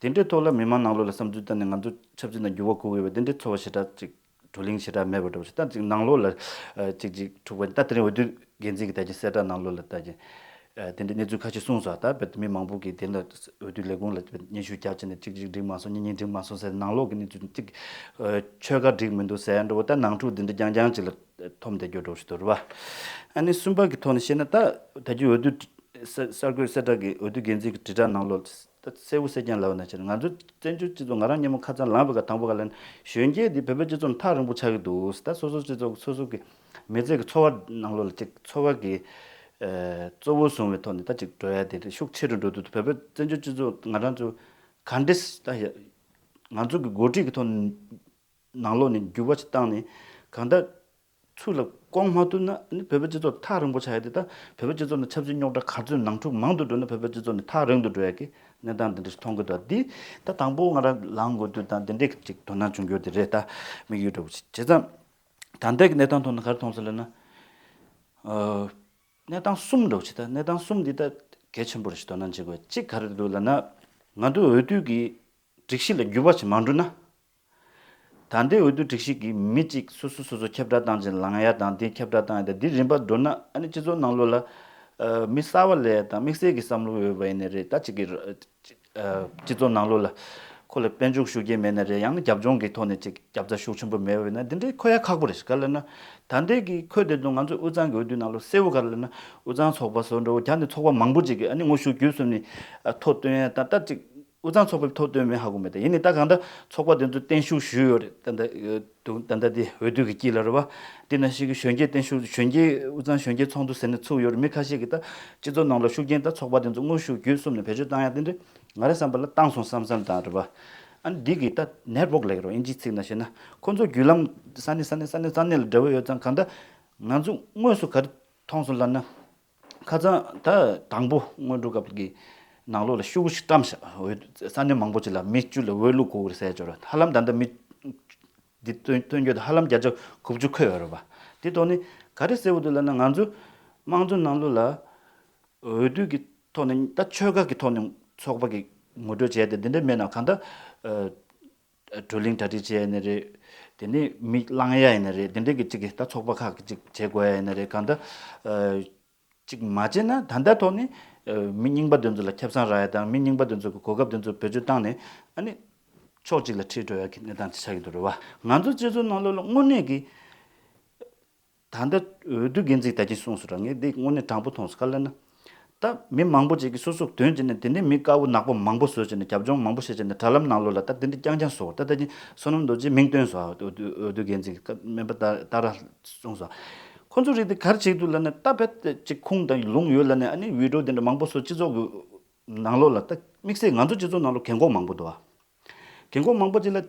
དེ་འདྲའི་ཐོག་ལ་མི་མང་ནང་ལོགས་ལ་བསམ་ཚུལ་བཏོན་ནས་ང་ཚོ་ཆབ་སྲིད་ནང་འགྱུར་བ་དགོས་ཀྱི་ཡོད་པ་དེ་འདྲའི་ཚོར་བ་ཞེ་དྲག་ཅིག་བགྲོ་གླེང་ཞེ་དྲག་མེད་པ་འདྲ་བོ་ཞིག་ད་ཅིག་ནང་ལོགས་ལ་ཨ། ཅིག་ཅིག་འཁྲུག་པ། ད་དེ་རིང་འོས་བསྡུ་འགན་འཛིན་གྱི་ད་ཅིག་གསལ་བསྒྲགས་ནང་ལོགས་ལ་ད་ཅིག་ཨ། དེ་འདྲའི་གནས་ཚུལ་ཁ་ཤས་གསུངས་སོང་། ད་བོད་མི་མང་པོ་གིས་དེ་ལ་འོས་བསྡུ་ལས་ཁུངས་ལ་སྙན་ཞུ་རྒྱག་བྱས་ནས་གཅིག་གཅིག་འགྲིག་མ་སོང་། གཉིས་གཉིས་འགྲིག་མ་སོང་ཟེར། ནང་ལོགས་ཀྱི་གནས་ཚུལ་གཅིག་ཨ། ཆོལ་ཁ་འགྲིག་མི་འདུག་ཟེར་འདྲ་བོ་ད་ནང་འཁྲུག་འདི་འདྲ་རྐྱང་རྐྱང་ཅིག་ལ་ཐོབ་བསྡད་རྒྱུ་འདྲ་བོ་ཞིག་འདུག་རེད་བ། ཨ་ནི་གསུམ་པ་གི་ཐོག་ནས་བཤད་ན་ད་ད་ཅིག་འོས་བསྡུ་གསར་གསར་འགོད་གསལ་བསྒྲགས་ཀྱི་འོས་བསྡུ་འགན་འཛིན་གྱི་དྲིལ་བསྒྲགས་ནང་ལོགས་ད་གསལ་བོ་གསལ་རྐྱང་ལབ་ན་ཆེ་ན། ང་ཚོ་བཙན་བྱོལ་སྤྱི་ཚོགས་ང་རང་སྔོན་མ་ཁ་སང་ལངས་པའི་སྐབས་དང་པོ་ག་ལ་ནི་གཞོན་སྐྱེས་འདི་བོད་པའི་སྤྱི་ཚོགས་ནང་ཐག་རིང་པོ་ཆགས་ཀྱི་འདུག་ད་སོ་སོ་སྤྱི་ཚོགས་སོ་སོ་གི་མི་ཚེ་གི་འཚོ་བ་ནང་ལོགས་ལ་ཅིག་འཚོ་བ་གི་ཨ། གཙོ་བོ་བཟུང་བའི་ཐོག་ནས་ད་ཅིག་འགྲོ་ཡ་དེ་རེད། ཤུགས་ཆེ་རུ་འགྲོ་དུས་བོད་པའི་བཙན་བྱོལ་སྤྱི་ཚོགས་ང་རང་ཚོ་ག་འདྲས་ད་ང་ཚོ་གི་འགོ་ཁྲིད་ཀྱི་ཐོག་ནས་ནང་ལོགས་ནས་འགྱུར་བ་ཞིག་བཏང་ནས་གང་ལྟར་ཚུར་ལ་བསྐོང་མ་ཐུབ་ན་ནི་བོད་པའི་སྤྱི་ཚོགས་ཐག་རིང་པོ་ཆགས་ཡ་དེ། ད་བོད་པའི་སྤྱི་ཚོགས་ནང་ཆབ་སྲིད་རྙོག་དྲ་ག་ཚོད་ནང་འཁྲུག་མང་དུ་འགྲོ་ན་བོད་པའི་སྤྱི་ཚོགས་ནི་ཐག་རིང་དུ་འགྲོ་ཡ་གི་གནས་སྟངས་དེ་འདྲ་ཞིག་མཐོང་གི་འདུག་འདི་ད་དང་པོ་ང་རང་ལངས་དགོས་དུས་དང་དེ་འདྲའི་ཅིག་དོ་སྣང་བྱུང་རྒྱུ་དེ་རེད། ད་དམིགས་ཡུལ་འདྲ་བོ་ཞིག་བྱས་ཙང་ད་ལྟའི་གི་གནས་སྟངས་ཐོག་ནས་ག་རེ་མཐོང་སོང་ལབ་ན། ཨ། གནས་སྟངས་གསུམ་འདྲ་བོ་ཞིག་ད་གནས་སྟངས་གསུམ་འདི་ད་གལ་ཆེན་པོ་རེད་ཞིག་དོ་སྣང་བྱེད་དགོས། གཅིག་ག་རེ་འདུག་ལབ་ན། ང་ཚོ་འོས་བསྡུ་གི་སྒྲིག་གཞི་ལ་འགྱུར་བ་ཞིག་མ་འགྲོ་ན། ད་ལྟའི་འོས་བསྡུ་སྒྲིག་གཞི་གིས་མི་གཅིག་སོ་སོ་སོ་སོ་ཁྱབ་བསྒྲགས་བཏང་བྱས་ལངས་ཡ་དང་། དེ་ཁྱབ་བསྒྲགས་བཏང་ཡ་དང་། འདི་རིམ་པ་འགྲོ་ན་ཨ་ནི་སྤྱི་ཚོགས་ནང་ལོགས་ལ་ཨ། མི་གསར་པ་སླེབས་ཡ་དང་། དམིགས་བསལ་གྱི་བསམ་བློ་ཡོད་པ་ཡིན་ན་རེད། ད་ཅིག་གི་ཨ། སྤྱི་ཚོགས་ནང་ལོགས་ལ་ཁོ་ལ་དཔལ་འབྱོར་ཤུགས་རྐྱེན་མེད་ན་རེད། ཡང་ན་རྒྱབ་ལྗོངས་ཀྱི་ཐོག་ནས་ཅིག་རྒྱབ་རྩ་ཤུགས་ཆེན་པོ་མེད་པ་ཡིན་ན་འདི་འདྲའི་འཁོད་ཡ་ཁག་པོ་རེད། ག་ལབ་ན་ད་ལྟའི་གི་འཁོད་བསྡད་དུས་ང་ཚོ་དབུས་གཙང་གི་འོས་བསྡུ་ནང་ལོགས་གསལ་བོ་ག་རེ་ལབ་ན། དབུས་གཙང་ཚོགས་པ་སོགས་འདྲ་བོ་བརྒྱབ་ནས་ཚོགས་པ་མང་པོ་ཅིག་གིས་ཨ་ནི་དངོས་ཤུགས་བརྒྱུད་གསུམ་ནས་ཨ། ཐོ་བཏོན་ཡ་དང་། ད་ཅིག་དབུས་གཙང་ཚོགས་པས་ཐོ་བཏོན་མེད་ཧ་གོ་མེད། ད་ཡིན་ནའི་ད་གང་ལྟར་ཚོགས་པ་དེ་ཚོ་བརྟན་བཞུགས་ཞུས་ཡོད་རེད། ད་ལྟ་འདུག་ད་ལྟ་དེ་འོས་བསྡུ་གི་དཀྱིལ་ལ་རེད་བ། དེ་ནང་བཞིན་གྱི་གཞོན་སྐྱེས་བརྟན་བཞུགས། གཞོན་སྐྱེས་དབུས་གཙང་གཞོན་སྐྱེས་ཚོགས་འདུ་ཟེར་ནས་ཚུགས་ཡོད་རེད། མི་ཁ་ཤས་ཀྱིས་ད་སྤྱི་ཚོགས་ནང་ལ་ཤུགས་རྐྱེན། ད་ཚོགས་པ་དེ་ཚོ་དངོས་ཤུགས་བརྒྱུད་གསུམ་ནས་བེད་སྤྱོད་བཏང་ཡ་དེ་འདྲ་ང་རའི་བསམ་པ་ལ་བཏང་སོང་བསམ་བསམ་དང་རེད་བ། ཨ་ནི་འདི་གི་ད་ནེཊ་ཝོག་ལབ་ཀྱི་རེད་བ། ཨིན་ཇིའི་ཚིག་ནང་བཤད་ན། ཁོ་ཚོ་བརྒྱུད་ལམ་ས་གནས་ས་གནས་ས་གནས་ས་གནས་ལ་འབྲེལ་བ་ཡོད་ཙང་། གང་ལྟར་ང་ཚོ་དངོས་སུ་ག་རེ་མཐོང་སོང་ལབ་ན། ཁ་སང་ད་དང་པོ་སྔོན་འགྲོ་སྐབས་ཀྱི་ནང་ལོགས་ལ་ཤོག་གུ་ཞིག་བཀྲམ་བཞག་འོས། ས་གནས་མང་པོ་ཅིག་ལ་མི་བཅུ་ལ་འོས་བླུག་དགོས་རེད་ཟེར་ཡ་ཅིག་ཡོད་རེད། ཧ་ལམ་ད་ལྟ་མི་འདི་སྟོན་སྟོན་རྒྱུ་དེ་ཧ་ལམ་བརྒྱ་ཆ་དགུ་བཅུ་འཁོད་ཡོད་རེད་བ། དེ་ཐོག་ནས་ག་རེ་གསལ་པོ་འདུག་ལབ་ན། ང་ཚོ་དམངས་གཙོའི་ནང་ལོགས་ལ་འོས་བསྡུ་གི་ཐོག་ནས། ད་ཆོལ་ཁ་གི་ཐོག་ནས་ཚོགས་པ་གི་ངོ་སྤྲོད་བྱས་ཏེ་འདི་འདྲ་མེད་ན། གང་ལྟར་ཨ། བགྲོ་གླེང་གྲ་སྒྲིག་བྱས་ཡིན་ན་རེད། དེ་ནས་མི་བླང་ཡ་ཡིན་ན་རེད། དེ་འདྲའི་གི་ཅིག་གི་ད་ཚོགས་པ་ཁག་གི་ཅིག་བྱེད་དགོས་ཡ་ཡིན་ན་རེད། གང་ལྟར་ཨ། ཅིག་མ་བྱས་ན་ད་ལྟ་ཐོག་ནས་ཨ། མི་རྙིང་པ་དེ་ཚོ་ལ་ཁེ་བཟང་རག་ཡ་དང་། མི་རྙིང་པ་དེ་ཚོ་གི་གོ་སྐབས་དེ་ཚོ་བེད་སྤྱོད་བཏང་ནས་ཨ་ནི་ཕྱོགས་གཅིག་ལ་ཁྲིད་འགྲོ་ཡ་གི་གནས་སྟངས་དེ་ཆགས་ཀྱི་འདུག་རེད་བ། ང་ཚོ་སྤྱི་ཚོགས་ནང་ལོགས་ལ་དངོས་གནས་ཀྱི་ད་ལྟ་འོས་བསྡུ་འགན་འཛིན་ད་ཅི་གསུངས་སོང་ར། ངས་འདི་དངོས་གནས་དྲང་པོ་མཐོང་སོང་། ག་ལབ་ན། ད་མི་མང་པོ་ཅིག་གིས་སོ་སོ་དོན་བྱས་ནས་དེ་ནས་མི་དཀར་པོ་ནག་པོ་མང་པོ་བཟོས་བྱས་ནས། རྒྱབ་ལྗོངས་མང་པོ་བཤད་བྱས་ནས། དྲ་ལམ་ནང་ལོགས་ལ་ད་དེ་འདྲ་རྐྱང་རྐྱང་བཟོ། ད་ལྟ་ཅི་བསོད་ནམས་རྡོ་རྗེས་མིང་བཏོན་སོང་། འོས་བསྡུ་འོས་བསྡུ་འགན་འཛིན་གྱི་སྨན་པ་ཏཱ་ཏཱ་ར་གསུངས་སོང་། ཁོ་ཚོ་རིགས་དེ་ག་རེ་བྱེད་འདུག་ལབ་ན། ད་བེད་ཅིག་ཁུངས་དང་ལུང་ཡོད་ལབ་ནས་ཨ་ནི་བི་ཌི་ཡོ་དེ་འདྲ་མང་པོ་བཟོ། སྤྱི་ཚོགས་ཀྱི་ནང་ལོགས་ལ། ད་དམིགས་བསལ་ང་ཚོ་སྤྱི་ཚོགས་ནང་ལོགས་རྒན་གོག་མང་པོ་འདུག་ཨ། རྒན་གོག་མང་པོ་ཅིག་ལ་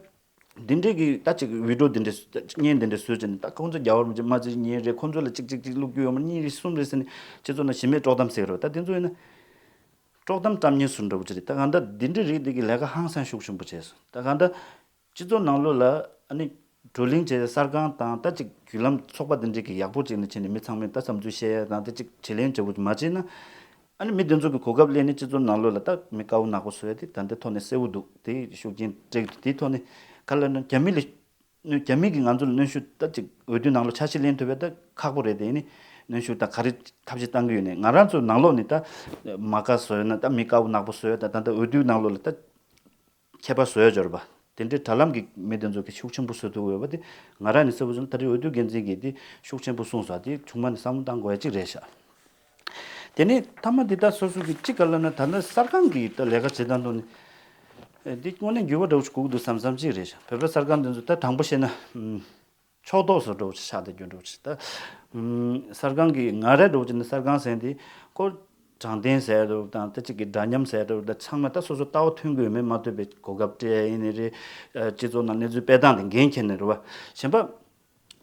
འདི་འདྲའི་གི་ད་ཅིག་བི་ཌི་ཡོ་འདི་འདྲ་བརྙན་འདི་འདྲ་བཟོས་བྱས་ནས། ད་ཁོང་ཚོ་རྒྱལ་བ་རིན་པོ་ཆེ་མ་བརྩི་མཁན་རེད། ཁོང་ཚོ་ལ་ཅིག་ཅིག་ཅིག་བླུག་རྒྱུ་ཡོད་མ། གཉིས་རེད་གསུམ་རེད་ཟེར་ནས་སྤྱི་ཚོགས་ནང་གཞི་མེད་དཀྲོག་གཏམ་ཟེར་གི་རེད། ད་དེ་ཚོ་ཡིན་ན་དཀྲོག་གཏམ་བཀྲམ་མཁན་བཟོ་འདྲ་པོ་ཅིག་རེད། ད་གང་ལྟར་འདི་འདྲའི་རིགས་འདི་གི་ལས་ཀ་ཧང་སང་ཤུགས་ཆེན་པོ་བྱས་སོང་། ད་གང་ལྟར་སྤྱི་ཚོགས་ནང་ལོགས་ལ་ཨ་ནི་བགྲོ་གླེང་བྱས། གསར་ཁང་དང་ད་ཅིག་བརྒྱུད་ལམ་ཚོགས་པ་འདི་འདྲས་ཀྱི་ཡག་པོ་ཅིག་ནས་བྱས་ནས་མི་ཚང་མས་ད་བསམ་ཚུལ་བཤད་ཡ་དང་། ད་ཅིག་དྲི་ལན་འདྲ་པོ་ཅིག་མ་བྱས་ན། ཨ་ནི་མི་དེ་ཚོ་གི་གོ་སྐབས་ལེན་ནས་སྤྱི་ཚོགས་ནང་ལོགས་ལ་ད་མི་དཀར་པོ་ནག་པོ་བཟོ་ཡ་དེ་ད་ལྟའི་ཐོག་ནས་གསལ་པོ་འདུག་དེ་ཤུགས་རྐྱེན་སྤྲད་དེ། དེའི་ཐོག་ནས་ག་ལབ་ན། རྒྱ་མི་ལ་ གནོན་རྒྱ་མི་གིས་ང་ཚོ་ལ་གནོན་ཤུགས་ད་ཅིག་འོས་བསྡུའི་ནང་ལོགས་འཆར་གཞི་ལེན་ཐུབ་པ་ད་ཁག་པོ་རེད་དེ། ཨ་ནི་གནོན་ཤུགས་ད་ག་རེ་ཐབས་ཤེས་བཏང་གི་ཡོད་ནས། ང་རང་ཚོ་ནང་ལོགས་ནས་ད་མ་དགའ་བཟོ་ཡོད་ན། ད་མི་དགའ་བོ་ནག་པོ་བཟོ་ཡོད་ད། ད་ད་འོས་བསྡུའི་ནང་ལོགས་ལ་ད་ཁྱད་པར་བཟོ་ཡ་འབྱོར་བ་དེ་འདྲའི་དྲ་ལམ་གྱི་མི་དེ་ཚོ་གིས་ཤུགས་ཆེན་པོ་བཟོ་ཐུབ་ཡོད་པ་དེ། ང་རང་ནས་གསལ་པོ་བཟོས་ན་ད་རེས་འོས་བསྡུ་འགན་འཛིན་གྱིས་དེ་ཤུགས་ཆེན་པོ་གསུངས་སོང་། དེ་ཆུང་མ་ནས་བསམ་བློ་བཏང་དགོས་ཡ་གཅིག་རེད་ཤག་དེ་ནས་མཐའ་མ་འདི་ད་སོ་སོ་གི་གཅིག་ག་ལབ་ན། ད་ལྟ་གསར་ཁང་གི་ད་ལས་ཀ་བྱེད་སྟངས་ཐོག་ནས་ཨེ་འདི་དངོས་གནས་འགྱུར་བ་འདྲ་བོ་ཞིག་དགོས་ཀྱི་འདུག་བསམ་བསམ་གཅིག་རེད་ཤག་བོད་པ་གསར་ཁང་འདི་ཚོ་ད་དྲང་པོ་བཤད་ན་ཨམ་ཕྱོགས་གཏོགས་བཟོ་འདྲ་བོ་ཞིག་ཆགས་བསྡད་རྒྱུ་འདྲ་བོ་ཞིག་ད་ཨམ་གསར་ཁང་གི་ང་རང་འདྲ་བོ་བྱས་ན་གསར་ཁང་ཟེར་འདི་ཁོ་དྲང་བདེན་ཟེར་འདྲ་བོ་དང་། ད་ཅིག་གི་འདྲ་མཉམ་ཟེར་འདྲ་བོ་ད་ཚང་མ་ད་སོ་སོ་ལྟ་བ་མཐུན་དགོས་མེད་མ་གཏོགས་པའི་གོ་སྐབས་སྤྲད་ཡ་ཡིན་ནི་རེད། ཨ་སྤྱི་ཚོགས་ནང་གནས་ཚུལ་སྤེལ་སྟངས་དེ་འགན་འཁྱེར་ནི་རེད་བ། གཞན་པ་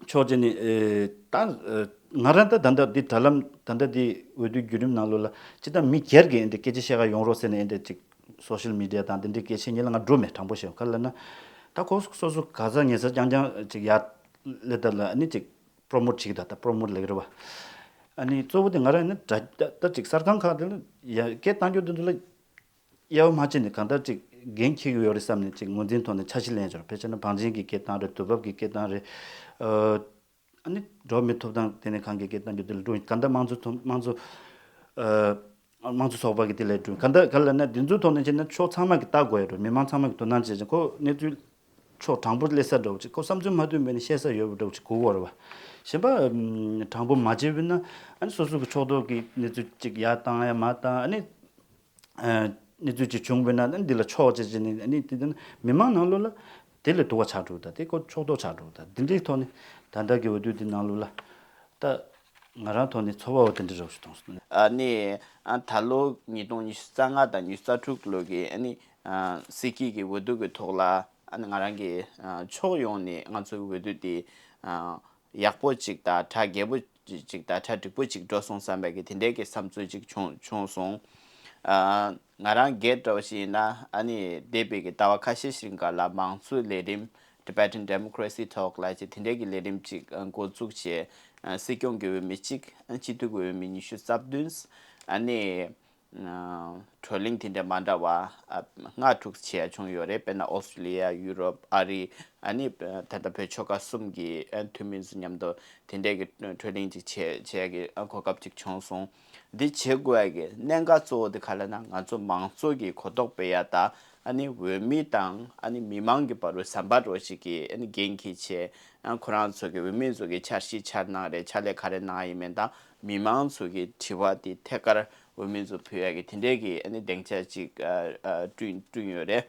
ཕྱོགས་གཅིག་ནས་ཨེ་ད་ཨེ་ང་རང་ད་ད་ལྟ་འདི་དྲ་ལམ་ད་ལྟ་འདི་འོས་བསྡུ་བརྒྱུད་རིམ་ནང་ལོགས་ལ་སྤྱིར་བཏང་མི་སྒེར་གྱིས་འདི་སྐད་ཆ་བཤད་ག་ཡོང་རོགས་ཟེར་ནས་འདི་ཅིག་སོ་ཤལ་མི་ཌི་ཡ་དང་འདི་འདྲའི་སྐད་ཆ་ཉིད་ལ་ང་འགྲོ་མེད། དྲང་པོ་བཤད་ག་ལབ་ན་ད་ཁོ་སོ་སོ་ག་ཚ་ངེ་ཚ་རྐྱང་རྐྱང་ཅིག་ཡར་སླེབས་ད་ལ་ཨ་ནི་ཅིག་པྲོ་མོཊ་བྱེད་ཀྱི་ད་ད་པྲོ་མོཊ་ལབ་ཀྱི་རེད་བ། ཨ་ནི་གཙོ་བོ་དེ་ང་རང་ནི་དྲ་ད་ད་ཅིག་གསར་ཁང་ཁག་དེ་ལ་ཡ་སྐད་བཏང་རྒྱུ་དེ་ཚོ་ལ་དབྱེ་བ་མ་ཕྱེ་ནས་གང་ལྟར་ཅིག་འགན་འཁྱེར་གྱི་ཡོད་རེད་བསམ་ནས་ཅིག་ངོས་འཛིན་ཐོག་ནས་འཆར་གཞི་ལེན་ཡོད་རེད། ཕལ་ཆེར་ན་བང་ཆེན་གྱི་སྐད་བཏང་རེད། དུས་བབ་ཀྱི་སྐད་བཏང་རེད། ཨ་ནི་འགྲོ་བ་མིའི་ཐོབ་ཐང་ལྟེ་གནས་ཁང་གི་སྐད་བཏང་རྒྱུ་དེ་ལ་འགྲོ། གང་ལྟར་དམངས་གཙོ་ཐོག་དམངས་གཙོ་ཨ་དམངས་གཙོ་ཚོགས་པ་གི་དེ་ལ་འགྲོ། གང་ལྟར་ག་ལབ་ན་འདི་ཚོའི་ཐོག་ནས་བྱས་ན་ཕྱོགས་ཚང་མ་གི་ལྟ་དགོས་ཡོད་རེད། མི་མང་ཚང་མ་གི་དོ་སྣང་བྱས་ཅིང་ཁོ་གནས་ཚུལ་ཕྱོགས་དྲང་པོ་སླེབས་ས་འདྲ་བོ་ཅིག་ཁོ་བསམ་ཚུལ་མ་མཐུན་པ་ཡིན་ན་བཤད་ས་ཡོད་པ་འདྲ་བོ་ཅིག་དགོས་ཀྱི་ཡོད་རེད་བ། གཞན་པ་ཨམ་དྲང་པོ་མ་བྱས་པ་ཡིན་ན་ཨ་ནི་སོ་སོ་གི་ཕྱོགས་གཏོགས་ཀྱི་གནས་ཚུལ་ཅིག་ཡར་བཏང་ཡ་མར་བཏང་། ཨ་ནི་ཨ་གནས་ཚུལ་ཅིག་བྱུང་བ་ཡིན་ན་ཨ་ནི་འདི་ལ་ཕྱོགས་བྱས་བྱས་ནས་ཨ་ནི་དེ་དེ་ནི་མི་མང་ནང་ལོགས་ལ་དེ་ལས་སྡུག་པ་ཆགས་འགྲོ། ད་དེ་ཁོ་ཕྱོགས་གཏོགས་ཆགས་འགྲོ། ད་འདི་འདྲའི་ཐོག་ནས་ད་ལྟ་གི་འོས་བསྡུ་འདི་ནང་ལོགས་ལ་ད་ང་རང་ཐོག་ནས་ཚོར་བ་འོ་དེ་འདྲ་རོབ་ཞིག་གཏོང་སོང་། ཨ་ནི་ཨ་ད་ལོ་ཉིས་སྟོང་ཉི་ཤུ་རྩ་ལྔ་དང་ཉི་ཤུ་རྩ་དྲུག་ལོ་གི་ཨ་ནི་ཨ་སྲིད་སྐྱིད་ཀྱི་འོས་བསྡུ་གི་ཐོག་ལ་ཨ་ནི་ང་རང་གི་ཨ་ཕྱོགས་ཡོངས་ནས་ང་ཚོའི་འོས་བསྡུ་དེ་ཨ་ཡག་པོ་ཅིག་དང་གྲ་རྒྱས་པོ་ཅིག་དང་གྲ་འགྲིག་པོ་ཅིག་འགྲོ་སོང་བསམ་པའི་གི་དེ་འདྲའི་གི་བསམ་ཚུལ་ཅིག་བྱུང་བྱུང་སོང་། ཨ་ང་རང་སྒེར་འདྲ་བོ་ཞིག་ཡིན་ན་ཨ་ནི་འདས་པའི་གི་ཟླ་བ་ཁ་ཤས་ཤིག་སྒང་ལ་མང་གཙོའི་ལས་རིམ། Tibetan Democracy Talk ལབ་ཅིག་དེ་འདྲའི་གི་ལས་རིམ་ཅིག་ཨ་འགོ་བཙུགས་བྱས། ཨ་སྲིད་སྐྱོང་གི་འོས་མི་གཅིག་ཨ་སྤྱི་འཐུས་ཀྱི་འོས་མི་ཉི་ཤུ་རྩ་བདུན། ཨ་ནི་ཨ་བགྲོ་གླེང་དེ་འདྲ་མ་འདྲ་བ་ཨ་ལྔ་དྲུག་བྱས་བྱུང་ཡོད་རེད། དཔེར་ན་ཨོ་སི་ཀྲི་ལི་ཡ། ཡུ་རོབ། ཨ་རི། ཨ་ནི་ད་ལྟ་བོད་ཆོལ་ཁ་གསུམ་གྱི་ཨ་འཐུས་མི་ཚོ་མཉམ་དུ་དེ་འདྲའི་གི་བགྲོ་གླེང་ཅིག་བྱས་བྱས་ཀྱི་ཨ་གོ་སྐབས་ཅིག་བྱུང་སོང་། འདི་བྱེད་དགོས་ཡ་གི་གནད་འགག་གཙོ་བོ་དེ་ག་ལབ་ན་ང་ཚོ་མང་གཙོ་གི་གོ་རྟོགས་སྤེལ་ཡ་དང་། ཨ་ནི་འོས་མི་དང་ཨ་ནི་མི་མང་གི་བར་དུ་ཟམ་པ་འདྲ་བོ་ཞིག་གི་ཨ་ནི་འགན་འཁྱེར་བྱས། ཨ་ཁོ་རང་ཚོ་གི་འོས་མི་ཚོ་གི་འཆར་གཞི་འཆར་སྣང་རེད། ཕྱག་ལས་ག་རེ་གནང་ཡིན་མིན་དང་། མི་མང་ཚོ་གི་དྲི་བ་དེ་ཐད་ཀར་འོས་མི་ཚོ་ཕུལ་ཡ་གི་དེ་འདྲའི་གི་ཨ་ནི་སྡིངས་ཆ་ཅིག་ཨ་ཨ་བསྐྲུན་བསྐྲུན་ཡོད་རེད།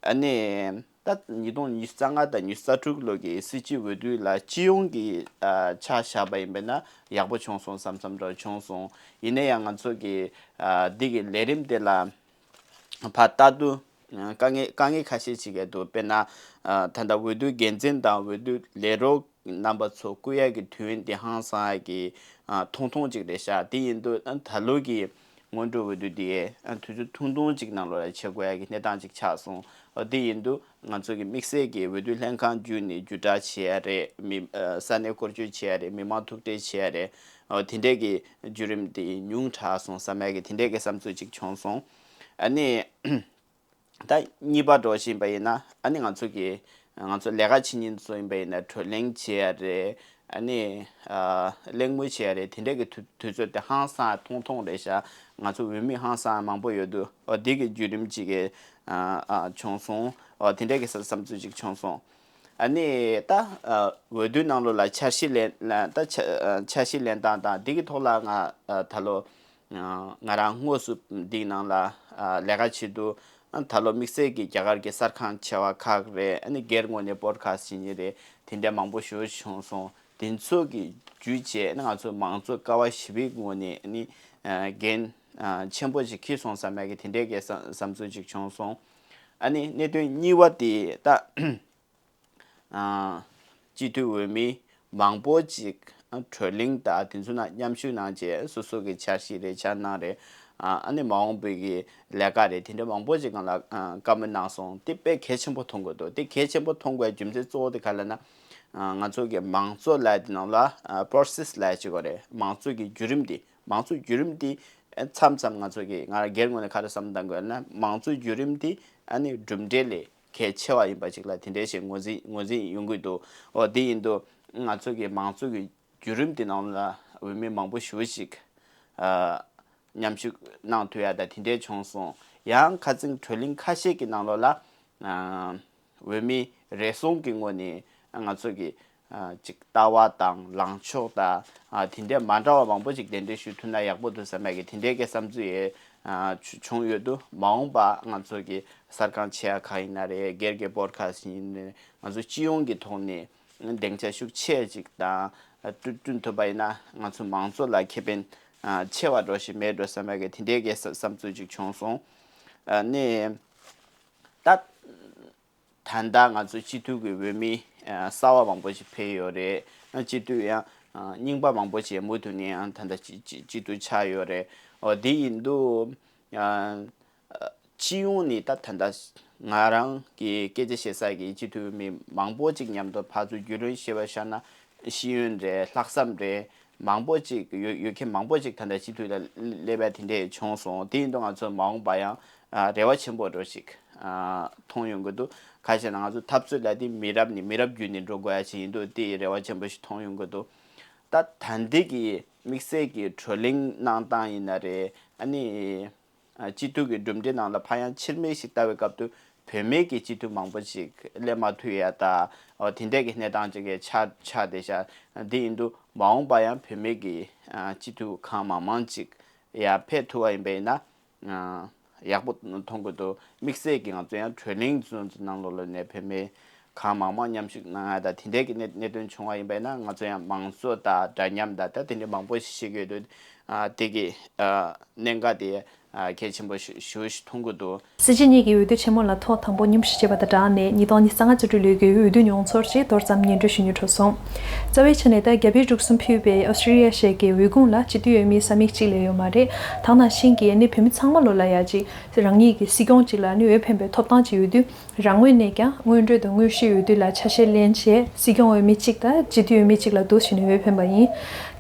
ཨ་ནི་ད་ཉིས་སྟོང་ཉི་ཤུ་རྩ་ལྔ་དང་ཉི་ཤུ་རྩ་དྲུག་ལོ་གི་སྲིད་སྤྱི་འོས་བསྡུ་ལ་སྤྱི་ཡོངས་ཀྱི་ཨ་ཆ་བཞག་པ་ཡིན་པ་ཡིན་ན་ཡག་པོ་བྱུང་སོང་བསམ་བསམ་འདྲ་བོ་བྱུང་སོང་། ཡིན་ན་ཡང་ང་ཚོ་གི་ཨ་འདི་གི་ལས་རིམ་དེ་ལ་ཕར་ལྟ་དུས་དཀའ་ངལ་དཀའ་ངལ་ཁ་ཤས་ཅིག་ཡོད་འདུག་དཔེར་ན་ཨ་ད་ལྟ་འོས་བསྡུ་འགན་འཛིན་དང་འོས་བསྡུ་ལས་རོགས་རྣམ་པ་ཚོ་བསྐོ་ཡ་གི་དུས་ཡུན་དེ་ཧང་སང་ཡ་གི་ཨ་ཐུང་ཐུང་ཅིག་རེད་ཤག་དེ་ཡིན་དུས་ཨ་ད་ལོ་གི་སྔོན་འགྲོ་འོས་བསྡུ་དེ་ཨ་དུས་ཚོད་ཐུང་ཐུང་ཅིག་ནང་ལོགས་ལ་བྱེད་དགོས་ཡ་གི་གནས་སྟངས་ཅིག་ཆགས་སོང་། ཨ་དེ་ཡིན་དུས་ང་ཚོ་གི་དམིགས་བསལ་གྱི་འོས་བསྡུ་ལྷན་ཁང་བརྒྱུད་ནས་བརྒྱུད་བསྒྲགས་བྱེད་ཡ་རེད། མི་ཨ་ས་གནས་སྐོར་སྐྱོད་བྱེད་ཡ་རེད། མི་མང་ཐུག་འཕྲད་བྱེད་ཡ་རེད། ཨ་དེ་འདྲས་ཀྱི་བརྒྱུད་རིམ་དེ་ཉུང་དྲགས་སོང་བསམ་ཡ་གི་དེ་འདྲས་ཀྱི་བསམ་ཚུལ་ཅིག་བྱུང་སོང་། ཨ་ནི། ད་གཉིས་པ་འདྲ་བོ་ཞིག་ཡིན་པ་ཡིན་ན་ཨ་ནི་ང་ཚོ་གི་ང་ཚོ་ལས་ཀ་བྱེད་མཁན་ཚོ་ཡིན་པ་ཡིན་ན་བགྲོ་གླེང་བྱེད་ཡ་རེད། ཨ་ནི་ཨ་གླེང་མོལ་བྱེད་ཡ་རེད། དེ་འདྲས་ཀྱི་དུས་དུས་ཚོད་དེ་ཧང་སང་ཐུང་ཐུང་རེད་ཤག་ང་ཚོ་འོས་མི་ཧང་སང་མང་པོ་ཡོད་འདུག་འོ་འདི་གི་བརྒྱུད་རིམ་ཅིག་གི་ཨ་ཨ་བྱུང་སོང་། འོ་དེ་འདྲས་ཀྱི་བསམ་བསམ་ཚུལ་ཅིག་བྱུང་སོང་། ཨ་ནི་ད་ཨ་འོས་བསྡུའི་ནང་ལོགས་ལ་འཆར་གཞི་ལེན་ལ་ད་འཆར་འཆར་གཞི་ལེན་སྟངས་དང་འདི་གི་ཐོག་ལ་ང་ཨ་ད་ལོ་ང་རང་དངོས་སུ་འདིའི་ནང་ལ་ཨ་ལས་ཀ་བྱེད་དུས་ཨ་ད་ལོ་དམིགས་བསལ་གྱི་རྒྱ་གར་གྱི་གསར་ཁང་ཆེ་བ་ཁག་རེད། ཨ་ནི་སྒེར་ངོས་ནས་པོཌ་ཁ་སི་ཊི་བྱེད་མཁན་རེད། དེ་འདྲ་མང་པོ་ཞེ་པོ་བྱུང་སོང་། དེ་ཚོ་གི་བརྒྱུད་བྱས་ཨ་ནི་ང་ཚོ་མང་གཙོ་ཀ་བ་བཞི་པའི་ངོས་ནས་ཨ་ནི་ཨ་འགན་ཨ་ཆེན་པོ་ཞིག་འཁྱེར་སོང་བསམ་ཡ་གི་དེ་འདྲའི་གི་བསམ་བསམ་ཚུལ་ཅིག་བྱུང་སོང་། ཨ་ནི་གནད་དོན་གཉིས་པ་དེ་ད། ཨ་སྤྱི་འཐུས་འོས་མི་མང་པོ་ཅིག་ཨ་བགྲོ་གླེང་དང་དེ་ཚོ་ནང་མཉམ་ཞུགས་གནང་བྱས་སོ་སོ་གི་འཆར་གཞི་རེད། འཆར་སྣང་རེད། ཨ་ཨ་ནི་མ་འོངས་པའི་གི་ལས་ཀ་རེད། དེ་འདྲ་མང་པོ་ཅིག་སྒང་ལ་ཨ་བཀའ་མོལ་གནང་སོང་། དེ་དཔེ་གལ་ཆེན་པོ་མཐོང་གི་འདུག་དེ་གལ་ཆེན་པོ་མཐོང་དགོས་རྒྱུ་མཚན་གཙོ་བོ་དེ་ག་ལབ་ན། ཨ་ང་ཚོ་གི་མང་གཙོ་ལབ་དེ་ནང་ལ་ཨ་པོ་རོ་སེ་སི་ལབ་ཅིག་ཡོད་རེད། མང་གཙོ་གི་བརྒྱུད་རིམ་དེ། མང་གཙོ་བརྒྱུད་རིམ་དེ་ཨ་མཚམས་མཚམས་ང་ཚོ་གི་ང་རང་སྒེར་ངོས་ནས་ག་རེ་བསམ་བཏང་དགོས་ན། མང་གཙོ་བརྒྱུད་རིམ་དེ་ཨ་ནི་གྲུབ་འབྲས་ལས་ གལ་ཆེ་བ་ཡིན་པ་ཅིག་ལ་དེ་འདྲའི་ཞིག་ངོས་འཛིན་ངོས་འཛིན་ཡོང་གི་འདུག་འོ་དེ་ཡིན་དུས་ང་ཚོ་གི་མང་གཙོ་གི་བརྒྱུད་རིམ་དེ་ནང་ལ་འོས་མི་མང་པོ་ཞེ་པོ་ཞིག་ཨ་མཉམ་ཞུགས་གནང་ཐུབ་ཡ་ད་དེ་འདྲས་བྱུང་སོང་། ཡང་ཁ་སང་བགྲོ་གླེང་ཁ་ཤས་ཀྱི་ནང་ལོགས་ལ་ཨ་འོས་མི་རེ་ཟུང་གི་ངོས་ནས་ང་ཚོ་གི་ཨ་ཅིག་ལྟ་བ་དང་ལངས་ཕྱོགས་དང་ཨ་དེ་འདྲས་མ་འདྲ་བ་མང་པོ་ཅིག་གདན་འདྲེན་ཞུ་ཐུབ་ན་ཡག་པོ་འདུག་བསམ་ཡ་གི་དེ་འདྲས་ཀྱི་བསམ་ཚུལ་ཡང་ཨ་བྱུང་ཡོད་འདུག་མ་འོངས་པ་ང་ཚོ་གི་གསར་ཁང་ཆེ་ཡ་གང་ཡིན་ན་རེད། སྒེར་གྱི་པོ་ཌི་ཁ་སི་ཊི་ཡིན་ན་རེད། ང་ཚོ་སྤྱི་ཡོངས་ཀྱི་ཐོག་ནས་སྡིངས་ཆ་ཤུགས་ཆེ་ཅིག་དང་བསྐྲུན་བསྐྲུན་ཐུབ་པ་ཡིན་ན་ང་ཚོ་མང་ཚོགས་ལ་ཁེ་ཕན་ཆེ་བ་འགྲོ་ཞིག་མེད་འགྲོ་བསམ་ཡ་གི་དེ་འདྲའི་གི་བསམ་ཚུལ་ཅིག་བྱུང་སོང་། ནས་ད་ད་ལྟ་ང་ཚོ་སྤྱི་འཐུས་ཀྱི་འོས་མི་གསར་བ་མང་པོ་ཞིག་ཕེབས་ཡོད་རེད། སྤྱི་འཐུས་ཡང་རྙིང་པ་མང་པོ་ཞིག་མུ་མཐུད་ནས་ཡང་ད་ལྟ་སྤྱི་སྤྱི་འཐུས་ཆགས་ཡོད་རེད། འོ་དེ་ཡིན་དུས། སྤྱི་ཡོངས་ནས་ད་ད་ལྟ་ང་རང་གི་སྐད་ཆ་བཤད་ས་གི་སྤྱི་འཐུས་མི་མང་པོ་ཅིག་མཉམ་དུ་ཕར་ཚུར་རྒྱུས་ལོན་བྱས་པ་ཤར་ན་ཤེས་ཡོན་རེད། ལྷག་བསམ་རེད། མང་པོ་ཅིག་ཡོད་ཡོད་མཁན་མང་པོ་ཅིག་ད་ལྟ་སྤྱི་འཐུས་ལ་སླེབས་པ་དེ་འདྲས་བྱུང་སོང་། དེ་ཡིན་དུས་ང་ཚོ་མ་འོངས་པ་ཡང་རེ་བ་ཆེན་པོ་འདྲ་ཞིག་མཐོང་ཡོང་གི་འདུག་ག་ཞེ་ན་ང་ཚོ་འཐབ་རྩོད་ལ་དེ་མི་རབས་ནས་མི་རབས་བརྒྱུད་ནས་འགྲོ་དགོས་ཡ་ཅིག་ཡིན་དུས་དེ་རེ་བ་ཆེན་པོ་ཞིག་མཐོང་ཡོང་གི་འདུག་ད་ད་འདི་གི་དམིགས་བསལ་གྱི་བགྲོ་གླེང་གནང་སྟངས་ཡིན་ན་རེད། ཨ་ནི། སྤྱི་འཐུས་ཀྱི་གྲུབ་འབྲས་ནང་ལ་ཕ་ཡང་ཕྱིར་མིག་ཞིག་ལྟ་བའི་སྐབས་དུ་བུད་མེད་ཀྱི་སྤྱི་འཐུས་མང་པོ་ཞིག་སླེབས་མ་ཐུབ་ཡ་ད་འོ་དེ་འདྲས་ཀྱི་གནས་སྟངས་ཅིག་གི་ཆགས་ཆགས་བསྡད་ཤག་འདི་ཡིན་དུས་མ་འོངས་པ་ཡང་བུད་མེད་ཀྱི་སྤྱི་འཐུས་གང་མང་མང་ཅིག་ཡར་ཕེབས་ཐུབ་པ་ཡིན་པ་ཡིན་ན་ཡག་པོ་མཐོང་གི་འདུག་དམིགས་བསལ་གྱི་ང་ཚོ་ཡང་བགྲོ་གླེང་ཚོ་ནང་ལོགས་ལ་ནས་བུད་མེད་གང་མང་མང་མཉམ་ཞུགས་གནང་ཡ་ད་དེ་འདྲས་ཀྱི་གནད་གནད་དོན་བྱུང་བ་ཡིན་པ་ཡིན་ན་ང་ཚོ་ཡང་མང་གཙོ་དང་འདྲ་མཉམ་དང་ད་དེ་འདྲས་མང་པོ་ཞིག་བཤད་ཀྱི་ཡོད་དུས་དེ་གི་གནད་འགག་དེ་གལ་ཆེན་པོ་ཞུ་ཞུ་ཞིག་མཐོང་གི་འདུག་སྲིད་སྤྱི་གཉིས་ཀྱི་འོས་བསྡུ་ཆེན་མོ་ལ་ཐོག་དང་པོ་སྙན་ཞུ་བྱས་པ་དང་སྦྲགས་ནས་ཉིས་སྟོང་ཉི་ཤུ་རྩ་ལྔ་སྤྱི་འཐུས་ལས་འགུལ་འོས་བསྡུ་མྱོང་ཚོར་ཅིག་མདོར་ཙམ་སྙན་སྒྲོན་ཞུ་རྒྱུ་གྲོགས་སོང་། རྩ་བའི་ཆ་ནས་ད་རྒྱ་བལ་འབྲུག་གསུམ་ཕུད་པའི་ཨོ་སི་ཀྲི་ལི་ཡ་ཞེས་ཀྱི་འོས་ཁུངས་ལ་སྤྱི་འཐུས་འོས་མི་ས་མིག་གཅིག་ལས་ཡོད་མ་རེད། ད་ནང་བཞིན་གྱི་ཨ་ནི་བོད་མི་ཚང་མ་ལོ་ལ་ཡ་ཅིག་རང་ཉིད་ཀྱི་སྲིད་སྐྱོང་གཅིག་ལ་ནི་འོས་འཕེན་པའི་ཐོབ་ཐང་ཅིག་ཡོད་དུས། རང་ངོས་ནས་ཀྱང་སྔོན་འགྲོའི་དང་དངོས་གཞིའི་འོས་བསྡུ་ལ་ཆ་ཤས་ལེན་ཆེད་སྲིད་སྐྱོང་འོས་མི་གཅིག་དང་སྤྱི་འཐུས་འོས་མི་གཅིག་ལ་འདུ་བྱས་ནས་འོས་འཕེན་པ་ཡིན།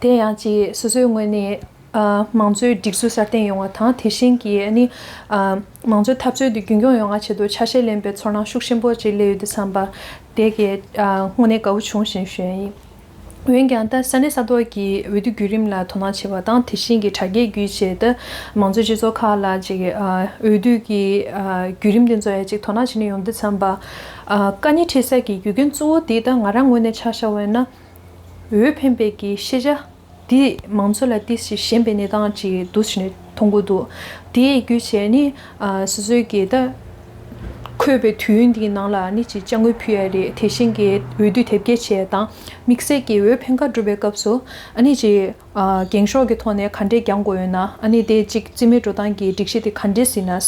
དེ་ཡང་ཅིག་སོ་སོའི་ངོས་ནས་ཨ་མང་གཙོའི་སྒྲིག་སྲོལ་སྲ་བརྟན་ཡོང་བ་དང་དེ་བཞིན་གྱི་ཨ་ནི་ཨ་མང་གཙོའི་འཐབ་རྩོད་དེ་རྒྱུན་འཁྱོངས་ཡོང་བ་ཆེད་དུ་ཆ་ཤས་ལེན་པའི་ཚོར་སྣང་ཤུགས་ཆེན་པོ་ཅིག་སླེབས་ཡོད་དུས་ཙམ་པ་དེ་གས་ཨ་དངོས་གནས་དགའ་བོ་བྱུང་ཞེས་ཞུ་ཡ་ཡིན། འོན་ཀྱང་ད་ས་གནས་ས་ཐོག་གི་འོས་བསྡུ་བརྒྱུད་རིམ་ལ་དོ་སྣང་བྱེད་པ་དང་དེ་བཞིན་གྱི་དྲ་རྒྱའི་བརྒྱུད་བྱས་ཏེ་མང་གཙོའི་སྤྱི་ཚོགས་ཁག་ལ་ཅིག་ཨ་འོས་བསྡུ་གི་ཨ་བརྒྱུད་རིམ་དེ་ཚོ་ཡ་ཅིག་དོ་སྣང་བྱེད་ནས་ཡོང་དུས་ཙམ་པ་ཨ་དཀའ་ངལ་འཕྲད་ས་གི་རྒྱུ་རྐྱེན་གཙོ་བོ་དེ་ད་ང་རང་ངོས་ནས་ཆ་བཞག་པ་ཡིན་ན་འོས་འཕེན་པའི་གི་ཤེས་བྱ་དེ་མང་ཚོགས་ལ་ཏོག་ཙམ་ཞན་པའི་གནས་སྟངས་ཅིག་འདུག་བྱས་ནས་མཐོང་གི་འདུག་དེ་བརྒྱུད་བྱས་ནས་ཨ་སོ་སོའི་གི་ད་འཁོད་པའི་དུས་ཡུན་འདིའི་ནང་ལ་ཨ་ནི་ཅིག་དཔྱ་དངུལ་ཕུལ་ཡ་རེད། དེ་བཞིན་གྱི་འོས་བསྡུ་དེབ་སྐྱེལ་བྱས་དང་དམིགས་བསལ་གྱི་འོས་འཕེན་ཁ་སྒྲུབ་པའི་སྐབས་སུ་ཨ་ནི་ཅིག་ཨ་འགེངས་ཤོག་གི་ཐོག་ནས་ག་འདྲས་རྒྱག་དགོས་ཡོད་ན་ཨ་ནི་དེ་ཅིག་རྩིས་མེད་འགྲོ་སྟངས་ཀྱི་སྒྲིག་གཞི་དེ་ག་འདྲས་ཟིན་ན།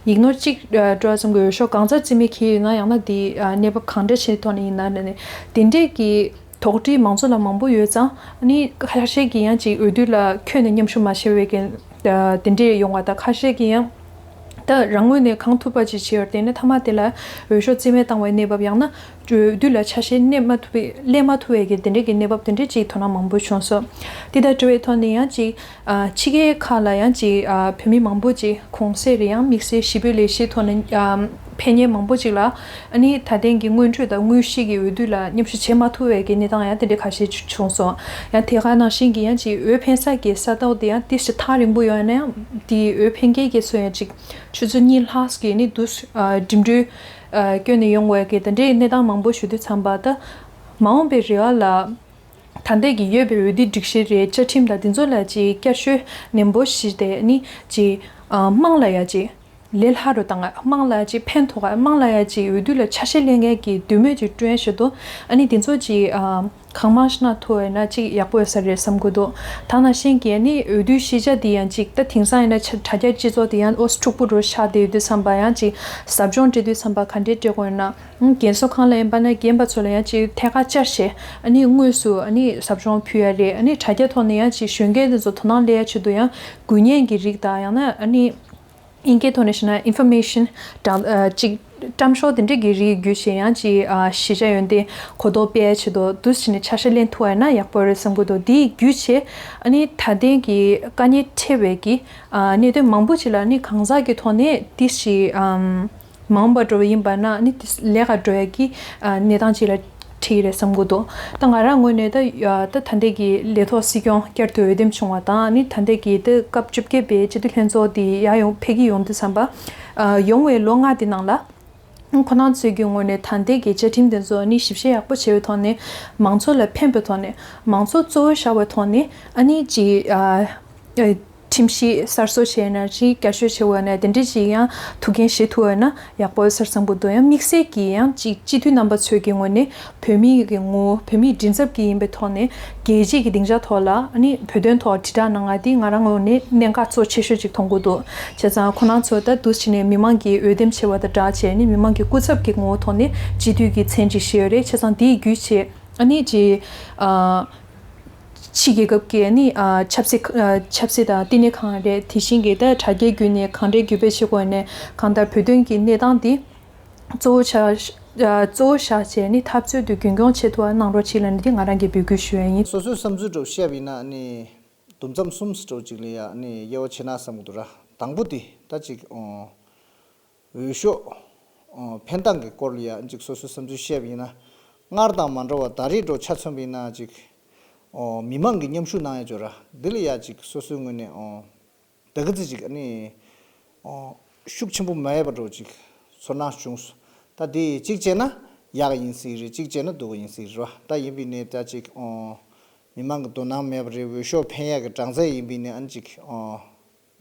ཡིག་ནོར་གཅིག་འགྲོ་ཙམ་གྱི་འོས་ཤོག་གང་ཙམ་རྩིས་མེད་འཁེལ་ཡོད་ན་ཡང་ན་དེ་ཨ་གནས་བབ་གང་འདྲ་ཞིག་ཐོག་ནས་ཡིན་ན་ནས་དེ་འདྲས་ཀྱི་དོགས་འདྲི་མང་ཚོགས་ལ་མང་པོ་ཡོད་ཙང་ཨ་ནི་ཁ་ཤས་ཀྱིས་ཡང་ཅིག་འོས་བསྡུ་ལ་ཁྱོན་ནས་མཉམ་ཞུགས་མ་བྱས་པའི་གི་དེ་འདྲས་ཡོང་བ་དང་ཁ་ཤས་ཀྱིས་ཡང་། ད་རང་ངོས་ནས་གང་ཐུབ་པ་ཅིག་བྱས་ཡོད་དེ་ནས་མཐའ་མ་དེ་ལ་འོས་ཤོག་རྩིས་མེད་བཏང་བའི་གནས་བབ་ཡང་ན་འོས་བསྡུ་ལ་ཆ་ཤས་གནས་མ་ཐུབ་པའི་གནས་མ་ཐུབ་པའི་གི་དེ་འདྲའི་གི་གནས་བབ་དེ་འདྲའི་ཅིག་དོ་སྣང་མང་པོ་བྱུང་སོང་། དེ་དང་འབྲེལ་བའི་ཐོག་ནས་ཡང་ཅིག་ཨ་ཕྱི་རྒྱལ་ཁག་ལ་ཡང་ཅིག་ཨ་བོད་མི་མང་པོ་ཅིག་གུང་སེང་རེད་ཡང་དམིགས་བསལ་ཞི་བའི་ལས་གཞིའི་ཐོག་ནས་ཨ་ཕེབས་མཁན་མང་པོ་ཅིག་ལ་ཨ་ནི་ད་ཐེངས་ཀྱི་སྔོན་འགྲོའི་དང་དངོས་གཞིའི་གི་འོས་བསྡུ་ལ་མཉམ་ཞུགས་བྱེད་མ་ཐུབ་པའི་གི་གནས་སྟངས་ཡང་དེ་འདྲའི་ཁ་ཤས་ཅིག་བྱུང་སོང་། ཡང་དེ་ག་ནང་བཞིན་གྱི་ཡང་ཅིག་འོས་འཕེན་ས་གི་ས་ཐོག་དེ་ཡང་ཏོག་ཙམ་ཐག་རིང་པོ་ཡོད་ན་ཡང་དེའི་འོས་འཕེན་མཁན་གྱི་ཚོ་ཡང་ཅིག་ཆུ་ཚོད་གཉིས་ལྷག་གི་ནི་འདུག་ཨ་འགྲིམ་འགྲུལ་ཨ་བསྐྱོན་ནས་ཡོང་བའི་གི་དེ་འདྲའི་གནས་སྟངས་མང་པོ་ཞུ་དུས་ཙམ་པ་ད་མ་འོངས་པའི་རེ་བ་ལ་ད་ལྟའི་གི་ཡོད་པའི་འོས་བསྡུ་སྒྲིག་གཞི་རེད། བཅའ་ཁྲིམས་དང་འདི་ཚོ་ལ་ཅིག་བསྐྱར་བཅོས་ནན་པོ་ཞིག་དེ་ནི་ཅིག་ཨ་དམངས་ལ་ཡ་ཅིག་ལས་སླ་རུ་བཏང་། དམངས་ལ་ཅིག་ཕན་ཐོགས། དམངས་ལ་ཡ་ཅིག་འོས་བསྡུ་ལ་ཆ་ཤས་ལེན་མཁན་གྱི་འདོད་མོས་ཅིག་བསྐྲུན་ཆེད་དུ་ཨ་ནི་འདི་ཚོ་ཅིག་ཨ། གང་མང་ཞིག་གནང་ཐུབ་པ་ཡིན་ན་ཅིག་ཡག་པོ་ཡོད་ས་རེད་བསམ་གྱི་འདུག་ད་ནང་བཞིན་གྱི་ནི་འོས་བསྡུའི་ཤེས་བྱ་འདི་ཡང་ཅིག་ད་དེང་སང་ཡིན་ན་ཆ་དྲ་རྒྱ་སྤྱི་ཚོགས་འདི་ཡང་ཨོ་ཙི་འཁྲུག་པོ་རུ་ཆགས་བསྡད་ཡོད་དུས་ཙམ་པ་ཡང་ཅིག་ཟབ་སྦྱོང་སྤྲད་དུས་ཙམ་པ་ག་འདྲས་སྤྲད་དགོས་ཡོད་ན། རྒན་གསོ་ཁང་ལ་ཡིན་པ་ན་རྒན་པ་ཚོ་ལ་ཡང་ཅིག་ཐད་ཀར་བཅར་བྱས་ཨ་ནི་དངོས་སུ་ཨ་ནི་ཟབ་སྦྱོང་ཕུལ་ཡ་རེད། ཨ་ནི་དྲ་རྒྱ་ཐོག་ནས་ཡང་ཅིག་གཞོན་སྐྱེས་འདི་ཚོ་དོ་སྣང་སླེབས་ཡ་ཆེད་དུ་ཡང་དགོས་ངེས་ཀྱི་རིགས་དང་ཡང་ན་ཨ་ནི། དབྱིན་སྐད་ཐོག་ནས་བཤད་ན་ཨིན་ཕོར་མེ་ཤན་དང་ཨ་ཅིག་བཀྲམ་ཤོག་དེ་འདྲས་ཀྱི་རིགས་བརྒྱུད་བྱས་ཡང་ཅིག་ཨ་ཤེས་བྱ་ཡོན་ཏན་གོ་རྟོགས་སྤེལ་ཆེད་དུ་འདུག་བྱས་ནས་ཆ་ཤས་ལེན་ཐུབ་པ་ཡིན་ན་ཡག་པོ་རེད་བསམ་གྱི་འདུག་དེ་བརྒྱུད་བྱས་ཨ་ནི་ད་ཐེངས་ཀྱི་དཀའ་ངལ་འཕྲད་པའི་གི་ཨ་གནད་དོན་མང་པོ་ཅིག་ལ་ནི་གང་ཟག་གི་ཐོག་ནས་དེ་ཞིག་ཨམ་ མ་འོངས་པ་འགྲོ་བ་ཡིན་པ་ན་ནི་དེ་ལས་ཀ་འགྲོ་ཡ་གི་ཨ་གནས་སྟངས་ཅིག་ལ་འཁྲིད་ཀྱི་རེད་བསམ་གྱི་འདུག་ད་ང་རང་ངོས་ནས་ད་ད་ད་ལྟའི་གི་ལས་ཐོག་སྲིད་སྐྱོང་བསྐྱར་དུ་འོས་འདེམས་བྱུང་བ་དང་ནི་ད་ལྟའི་གི་ད་སྐབས་བཅོ་བརྒྱད་པའི་སྤྱི་འཐུས་ལྷན་ཚོགས་དེ་ཡར་ཡོང་ཕེབས་ཀྱི་ཡོང་དུས་ཙམ་པ་ཨ་ཡོང་བའི་ལོ་ལྔ་དེ་ནང་ལ། ཁོ་རང་ཚོའི་གི་ངོས་ནས་ད་ལྟའི་གི་བཅའ་ཁྲིམས་དེ་ཚོ་ནི་ཞིབ་བཤེར་ཡག་པོ་བྱས་པའི་ཐོག་ནས་མང་ཚོགས་ལ་ཕན་པའི་ཐོག་ནས་མང་ཚོགས་གཙོ་བོ་བཞག་པའི་ཐོག་ནས་ཨ་ནི་ཅིག་ཨ་ཨ་ཁྲིམས་གཞི་གསར་བཟོ་བྱས་ན་ཅིག་བསྐྱར་བཅོས་བྱས་པ་ན་དེ་འདྲ་ཅིག་ཡང་ཐུགས་འགན་བཞེས་ཐུབ་པ་ན་ཡག་པོ་ཡོད་ས་རེད་བསམ་གྱི་འདུག་ཡང་དམིགས་བསལ་གྱི་ཡང་ཅིག་སྤྱི་འཐུས་རྣམ་པ་ཚོའི་གི་ངོས་ནས་བོད་མིའི་གི་ངོ་བོ་བོད་མིའི་མགྲིན་ཚབ་ཀྱི་ཡིན་པའི་ཐོག་ནས་རྒྱལ་སྤྱིའི་གི་སྡིངས་ཆ་ཐོག་ལ་ཨ་ནི་བོད་དོན་ཐོག་དྲིལ་བསྒྲགས་གནང་ཡ་དེ་ང་རང་ངོས་ནས་གནད་འགག་གཙོ་ཆེ་ཤོས་ཅིག་མཐོང་གི་འདུག་བྱས་ཙང་ཁོ་རང་ཚོ་ད་འདུག་སེ་བྱས་ནས་མི་མང་གིས་འོས་འདེམས་བྱས་པ་དང་སྦྲགས་བྱས་ནས་མི་མང་གི་སྐུ་ཚབ་ཀྱི་ངོ་བོ་ཐོག་ནས་སྤྱི་འཐུས་ཀྱི་མཚན་ཅིག་བཞེས་ཡོད་རེད། བྱས་ཙང་དེའི་བརྒྱུད་བྱས་ཨ་ནི་ཅིག་ཨ་ཕྱི་རྒྱལ་ཁབ་ཀྱི་ཨ་ནི་ཨ་ཆབ་སྲིད་ཨ་ཆབ་སྲིད་དང་བསྟི་གནས་ཁང་རེད། དེ་བཞིན་གྱི་ད་དྲ་རྒྱའི་བརྒྱུད་ནས་གང་འདྲའི་བརྒྱུད་སྤེལ་བྱེད་དགོས་ནས་གང་ལྟར་བོད་དོན་གྱི་གནས་སྟངས་འདི་གཙོ་བོ་ཆ་ཨ་གཙོ་བོ་བཞག་བྱས་ནི་འཐབ་རྩོད་དུ་རྒྱུན་འཁྱོངས་བྱེད་ཐུབ་པ་གནང་རོགས་གྱིས་ལབ་ནས་འདི་ང་རང་གིས་འབོད་སྐུལ་ཞུ་ཡ་ཡིན། སོ་སོའི་བསམ་ཚུལ་འདྲ་བོ་བཤད་པ་ཡིན་ན་ཨ་ནི་དུམ་མཚམས་གསུམ་འདྲ་བོ་ཅིག་ལ་ཡ་ཨ་ནི་དབྱེ་བ་ཕྱེ་ན་བསམ་གྱི་འདུག་ར། དང་པོ་དེ་ད་ཅིག་ཨོ། འོས་ཤོག་ཨོ་ཕན་སྟངས་ཀྱི་སྐོར་ལ་ཡ་ཅིག་སོ་སོའི་བསམ་ཚུལ་བཤད་པ་ཡིན་ན། སྔར་དང་མ་འདྲ་བར་ད་རེས་འདྲ་ཆ་མཚོན་པ་ཡིན་ན་ཅིག་ཨོ་མི་མང་གིས་མཉམ་ཞུགས་གནང་ཡ་ཅིག་ཡོད་ར། འདི་ལ་ཡ་ཅིག་སོ་སོའི་ངོས་ནས་ཨོ་ད་ག་ཚོད་ཅིག་ཨ་ནི་ཨོ་ཤུགས་ཆེན་པོ་མ་ཡོད་པ་འདྲ་ཅིག་ཚོར་སྣང་བྱུང་སོང་། ད་དེ་གཅིག་བྱས་ན་ཡག་ཡིན་སྲིད་རེད། གཅིག་བྱས་ན་སྡུག་ཡིན་སྲིད་རེད་བ། ད་ཡིན་པ་ཡིན་ནའི་ད་ཅིག་ཨོ་མི་མང་གི་དོ་སྣང་མེད་པ་རེད། འོས་ཤོག་འཕེན་ཡ་གི་གྲངས་ཚད་ཡིན་པ་ཡིན་ནའི་ཨ་ནི་ཅིག་ཨོ་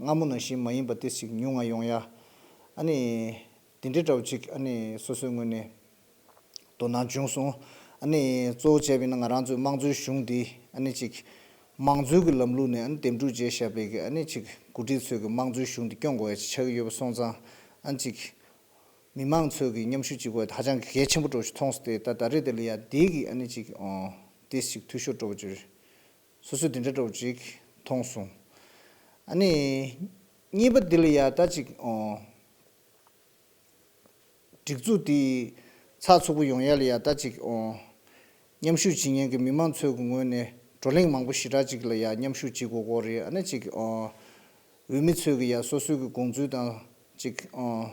སྔ་མོ་ནང་བཞིན་མ་ཡིན་པ་ཏོག་ཙམ་ཉུང་ང་ཡོང་ཡ། ཨ་ནི་དེ་འདྲའི་འདྲ་བོ་ཅིག་ཨ་ནི་སོ་སོའི་ངོས་ནས་དོ་སྣང་བྱུང་སོང་། ཨ་ནི་གཙོ་བོ་བྱས་པ་ཡིན་ན་ང་རང་ཚོའི་དམངས་གཙོའི་གཞུང་འདི་ཨ་ནི་ཅིག་དམངས་གཙོའི་གི་ལམ་ལུགས་ནས་ཨ་ནི་འདེམས་སྒྲུག་བྱས་བཞག་པའི་གི་ཨ་ནི་ཅིག་འགོ་ཁྲིད་ཚོས་གི་དམངས་གཙོའི་གཞུང་འདི་སྐྱོང་དགོས་ཡ་ཅིག་ཆགས་ཀྱི་ཡོད་པ་སོང་ཙང་ཨ་ནི་ཅིག་མི་མང་ཚོས་གི་མཉམ་ཞུགས་བྱེད་དགོས་ཡ་ཧ་ཅང་གི་གལ་ཆེན་པོ་འདྲ་བོ་ཞིག་མཐོང་སོང་སྟེ། ད་ད་རེས་དེ་ལ་ཡ་འདི་གི་ཨ་ནི་ཅིག་ཨོ་ཏོག་ཙམ་ཅིག་འཐུས་ཤོར་འདྲ་བོ་ཅིག་རེད། སོ་སོས་དེ་འདྲ་འདྲ་བོ་ཅིག་མཐོང་སོང་། ཨ་ནི་གཉིས་པ་འདི་ལ་ཡ་ད་ཅིག་ཨོ་སྒྲིག་འཛུགས་འདི་ཚགས་ཚུད་པོ་ཡོང་ཡ་ལ་ཡ་ད་ཅིག་ཨོ་མཉམ་ཞུགས་བྱེད་མཁན་གྱི་མི་མང་ཚོའི་གི་ངོས་ནས་བགྲོ་གླེང་མང་པོ་ཞེ་དྲག་ཅིག་ལ་ཡ་མཉམ་ཞུགས་བྱེད་དགོས་ཀྱི་རེད། ཨ་ནི་ཅིག་ཨོ་འོས་མི་ཚོས་གི་ཡ་སོ་སོའི་གི་དགོངས་ཚུལ་དང་ཅིག་ཨོ་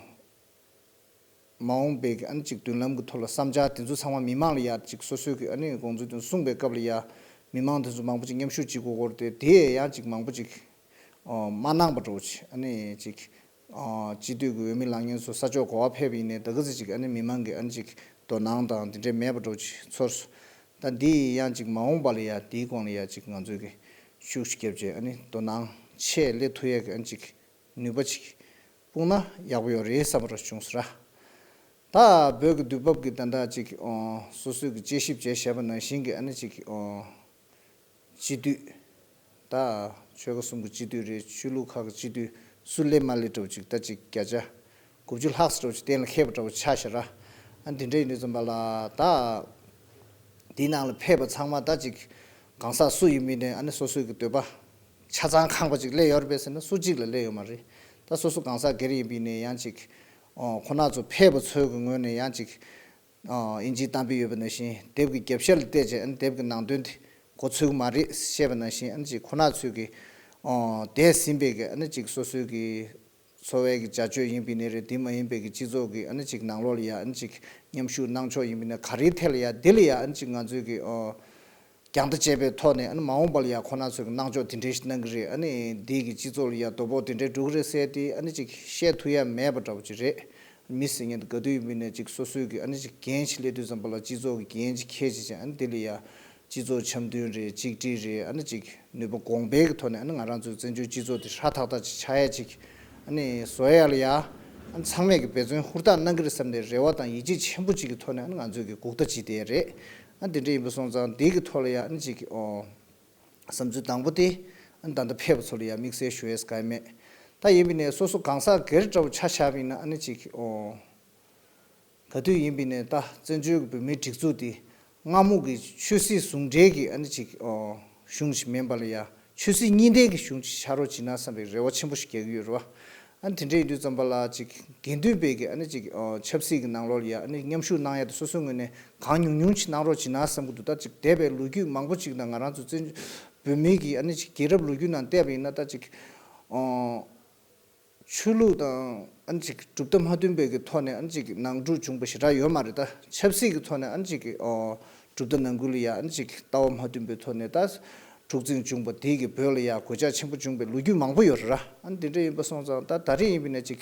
མ་འོངས་པའི་གི་ཨ་ནི་ཅིག་མདུན་ལམ་གི་ཐོག་ལ་བསམ་འཆར་དེ་ཚོ་ཚང་མ་མི་མང་ལ་ཡ་ཅིག་སོ་སོའི་གི་ཨ་ནི་དགོངས་ཚུལ་དེ་ཚོ་གསུངས་པའི་སྐབས་ལ་ཡ་མི་མང་དེ་ཚོ་མང་པོ་ཅིག་མཉམ་ཞུགས་བྱེད་དགོས་ཀྱི་རེད་དེ། དེ་ཡང་ཅིག་མང་པོ་ཅིག་ཨོ་མ་གནང་པ་འདྲ་བོ་ཅིག་ཨ་ནི་ཅིག་ཨོ་སྤྱི་འཐུས་ཀྱི་འོས་མི་ལངས་མཁན་ཚོ་ས་ཕྱོགས་ག་པར་ཕེབས་པ་ཡིན་ནའི་ད་ག་ཚོད་ཅིག་ཨ་ནི་མི་མང་གི་ཨ་ནི་ཅིག་དོ་སྣང་དང་དེ་འདྲའི་མེད་པ་འདྲ་བོ་ཅིག་ཚོར་སོང་། ད་འདི་ཡང་ཅིག་མ་འོངས་པ་ལ་ཡ་དེའི་སྒང་ལ་ཡ་ཅིག་ང་ཚོས་གི་ཤུགས་ཤིག་བརྒྱབ་བྱས་ཨ་ནི་དོ་སྣང་ཆེ་སླེབས་ཐུབ་ཡ་གི་ཨ་ནི་ཅིག་ནུས་པ་ཅིག་སྤུངས་ན་ཡག་པོ་ཡོད་རེད་བསམ་པ་འདྲ་བྱུང་སོང་ར། ད་བོད་ཀྱི་དུས་བབ་ཀྱི་ད་ལྟ་ཅིག་ཨོ་སོ་སོས་ཀྱི་དཔྱད་ཞིབ་བྱས་བཞག་པ་ནང་བཞིན་གྱི་ཨ་ནི་ཅིག་ཨོ་སྤྱི་འཐུས་ད་ཆོལ་ཁ་གསུམ་གྱི་སྤྱི་འཐུས་རེད། ཆོས་ལུགས་ཁག་གི་སྤྱི་འཐུས་སུ་སླེབས་མ་སླེབས་འདྲ་བོ་ཅིག་ད་ཅིག་བརྒྱ་ཆ་དགུ་བཅུ་ལྷག་ཙམ་འདྲ་བོ་ཅིག་གཏན་ལ་འཁེལ་བ་འདྲ་བོ་ཆགས་བཞག་ར། ཨ་འདི་འདྲ་ཡིན་དུས་ཙམ་པ་ལ་ད་འདིའི་ནང་ལ་ཕེབས་པ་ཚང་མ་ད་ཅིག་གང་ཟག་སུ་ཡིན་མིན་ནས་ཨ་ནི་སོ་སོའི་གི་འདོད་པ་ཆ་ཚང་ཁེངས་པ་ཅིག་སླེབས་ཡོད་རེད་པས་ཟེར་ན་སུ་གཅིག་ལ་སླེབས་ཡོད་མ་རེད། ད་སོ་སོ་གང་ཟག་སྒེར་ཡིན་པ་ཡིན་ནའི་ཡང་ཅིག་ཨོ་ཁོ་རང་ཚོ་ཕེབས་པ་ཚོའི་གི་ངོས་ནས་ཡང་ཅིག་ཨོ་དབྱིན་ཇིའི་གཏམ་དཔེ་ཡོད་པ་ནང་བཞིན་དེབ་ཀྱི་རྒྱབ་ཤ་ལ་བལྟས་བྱས་ཨ་ནི་དེབ་ཀྱི་ནང་དོན་དེ་གོ་ཚོད་ཀྱི་མ་རེད་བཤད་པ་ནང་བཞིན་ཨ་ནི་ཅིག་ཁོ་རང་ཚོའི་གི་ཨོ་འདས་ཟིན་པའི་གི་ཨ་ནི་ཅིག་སོ་སོའི་གི་འཚོ་བའི་གི་བྱ་སྤྱོད་ཡིན་པ་ཡིན་ནའི་རེད། དེ་མ་ཡིན་པའི་གི་སྤྱི་ཚོགས་ཀྱི་ཨ་ནི་ཅིག་ནང་ལོགས་ལ་ཡ་ཨ་ནི་ཅིག་མཉམ་ཞུགས་གནང་ཕྱོགས་ཡིན་པ་ཡིན་ནའི་ག་རེའི་ཐད་ལ་ཡ་དེ་ལ་ཡ་ཨ་ནི་ཅིག་ང་ཚོའི་གི་ཨོ་རྒྱང་ལྟ་བྱས་པའི་ཐོག་ནས་ཨ་ནི་མ་འོངས་པ་ལ་ཡ་ཁོ་རང་ཚོས་གི་གནང་ཕྱོགས་དེ་འདྲའི་ཞིག་གནང་གི་རེད། ཨ་ནི་འདི་གི་སྤྱི་ཚོགས་ལ་ཡ་དོ་ཕོག་དེ་འདྲའི་འགྲོ་གི་རེད་ཟེར་དེ་ཨ་ནི་ཅིག་བཤད་ཐུབ་ཡ་མེད་པ་འདྲ་བོ་ཅིག་རེད། མི་ཟེར་མཁན་དེ་ག་དུས་ཡིན་པ་ཡིན་ནའི་ཅིག་སོ་སོའི་གི་ཨ་ནི་ཅིག་འགན་ཞིག་སླེབས་དུས་ཙམ་པ་ལ་སྤྱི་ཚོགས་ཀྱི་འགན་ཅིག་འཁྱེར་བྱས་བྱས་ཨ་ནི་དེ་ལ་ཡ་སྤྱི་ཚོགས་འཆམ་མཐུན་རེད། གཅིག་སྒྲིལ་རེད། ཨ་ནི་ཅིག་ནུས་པ་གོང་འཕེལ་གྱི་ཐོག་ནས་ཨ་ནི་ང་རང་ཚོའི་བཙན་བྱོལ་སྤྱི་ཚོགས་དེ་ཧྲ་ཐག་ཐག་ཅིག་ཆགས་ཡ་ཅིག་ཨ་ནི་བཟོ་ཡ་ལ་ཡ་ཨ་ནི་ཚང་མས་ཀྱི་འབད་བརྩོན་ཧུར་ཐག་གནང་གི་རེད་བསམ་ནས་རེ་བ་དང་ཡིད་ཆེས་ཆེན་པོ་ཅིག་གི་ཐོག་ནས་ཨ་ནི་ང་ཚོས་ཀྱི་སྒུག་ལྟ་བྱེད་བསྡད་ཡ་རེད། ཨ་དེ་འདྲ་ཡིན་པ་སོང་ཙང་འདི་གི་ཐོག་ལ་ཡ་ཨ་ནི་ཅིག་ཨོ་བསམ་ཚུལ་དང་པོ་དེ་ཨ་ནི་ད་ལྟ་ཕེབས་པ་ཚོ་ལ་ཡ་དམིགས་བསལ་ཞུ་ཡས་གང་ཡང་མེད། ད་ཡིན་པ་ཡིན་ནའི་སོ་སོ་གང་ཟག་སྒེར་འདྲ་བོ་ཆ་བཞག་པ་ཡིན་ན་ཨ་ནི་ཅིག་ཨོ་ག་དུས་ཡིན་པ་ཡིན་ནའི་ད་བཙན་བྱོལ་གྱི་བོད་མིའི་སྒྲིག་འཛུགས་དེ་སྔ་མོ་གི་ཆོས་སྲིད་ཟུང་འབྲེལ་གྱི་ཨ་ནི་ཅིག་ཨོ་གཞུང་ཞིག་མིན་པ་ལ་ཡ་ཆོས་སྲིད་གཉིས་ལྡན་གྱི་གཞུང་ཞིག་ཆགས་རོགས་བྱེད་ན་བསམ་པའི་རེ་བ་ཆེན་པོ་ཞིག་རྒྱག་གི་ཡོད་རེད་བ། ཨ་ནི་དེ་འདྲ་ཡིན་དུས་ཙམ་པ་ལ་ཅིག་དགེ་འདུན་པའི་གི་ཨ་ནི་ཅིག་ཨོ་ཆབ་སྲིད་ཀྱི་ནང་ལོགས་ལ་ཡ་ཨ་ནི་མཉམ་ཞུགས་གནང་ཡ་དེ་སོ་སོའི་ངོས་ནས་གང་ཉུང་ཉུང་ཅིག་གནང་རོགས་བྱེད་ན་བསམ་གྱི་འདུག་ད་ཅིག་འདས་པའི་ལོ་རྒྱུས་མང་པོ་ཅིག་དང་ང་རང་ཚོ་བཙན་བོད་མིའི་གི་ཨ་ནི་ཅིག་རྒྱལ་རབས་ལོ་རྒྱུས་ནང་བལྟས་པ་ཡིན་ན་ད་ཅིག་ཨོ་ཆོས་ལུགས་དང་ ཨ་ནི་ཅིག་གྲུབ་མཐའ་མ་མཐུན་པའི་གི་ཐོག་ནས་ཨ་ནི་ཅིག་ནང་འཁྲུག་བྱུང་བ་ཞེ་དྲག་ཡོད་མ་རེད། ད་ཆབ་སྲིད་ཀྱི་ཐོག་ནས་ཨ་ནི་ཅིག་གི་ཨོ་གྲུབ་མཐའ་ནང་ཁུལ་ལ་ཡ་ཨ་ནི་ཅིག་ལྟ་བ་མ་མཐུན་པའི་ཐོག་ནས་ད་འཁྲུག་འཛིང་བྱུང་བ་དེ་གི་བོད་ལ་ཡ་གོད་ཆག་ཆེན་པོ་བྱུང་བའི་ལོ་རྒྱུས་མང་པོ་ཡོད་རེད་ར། ཨ་ནི་དེ་འདྲ་ཡིན་པ་སོང་ཙང་ད་ད་རེས་ཡིན་པ་ནས་ཅིག་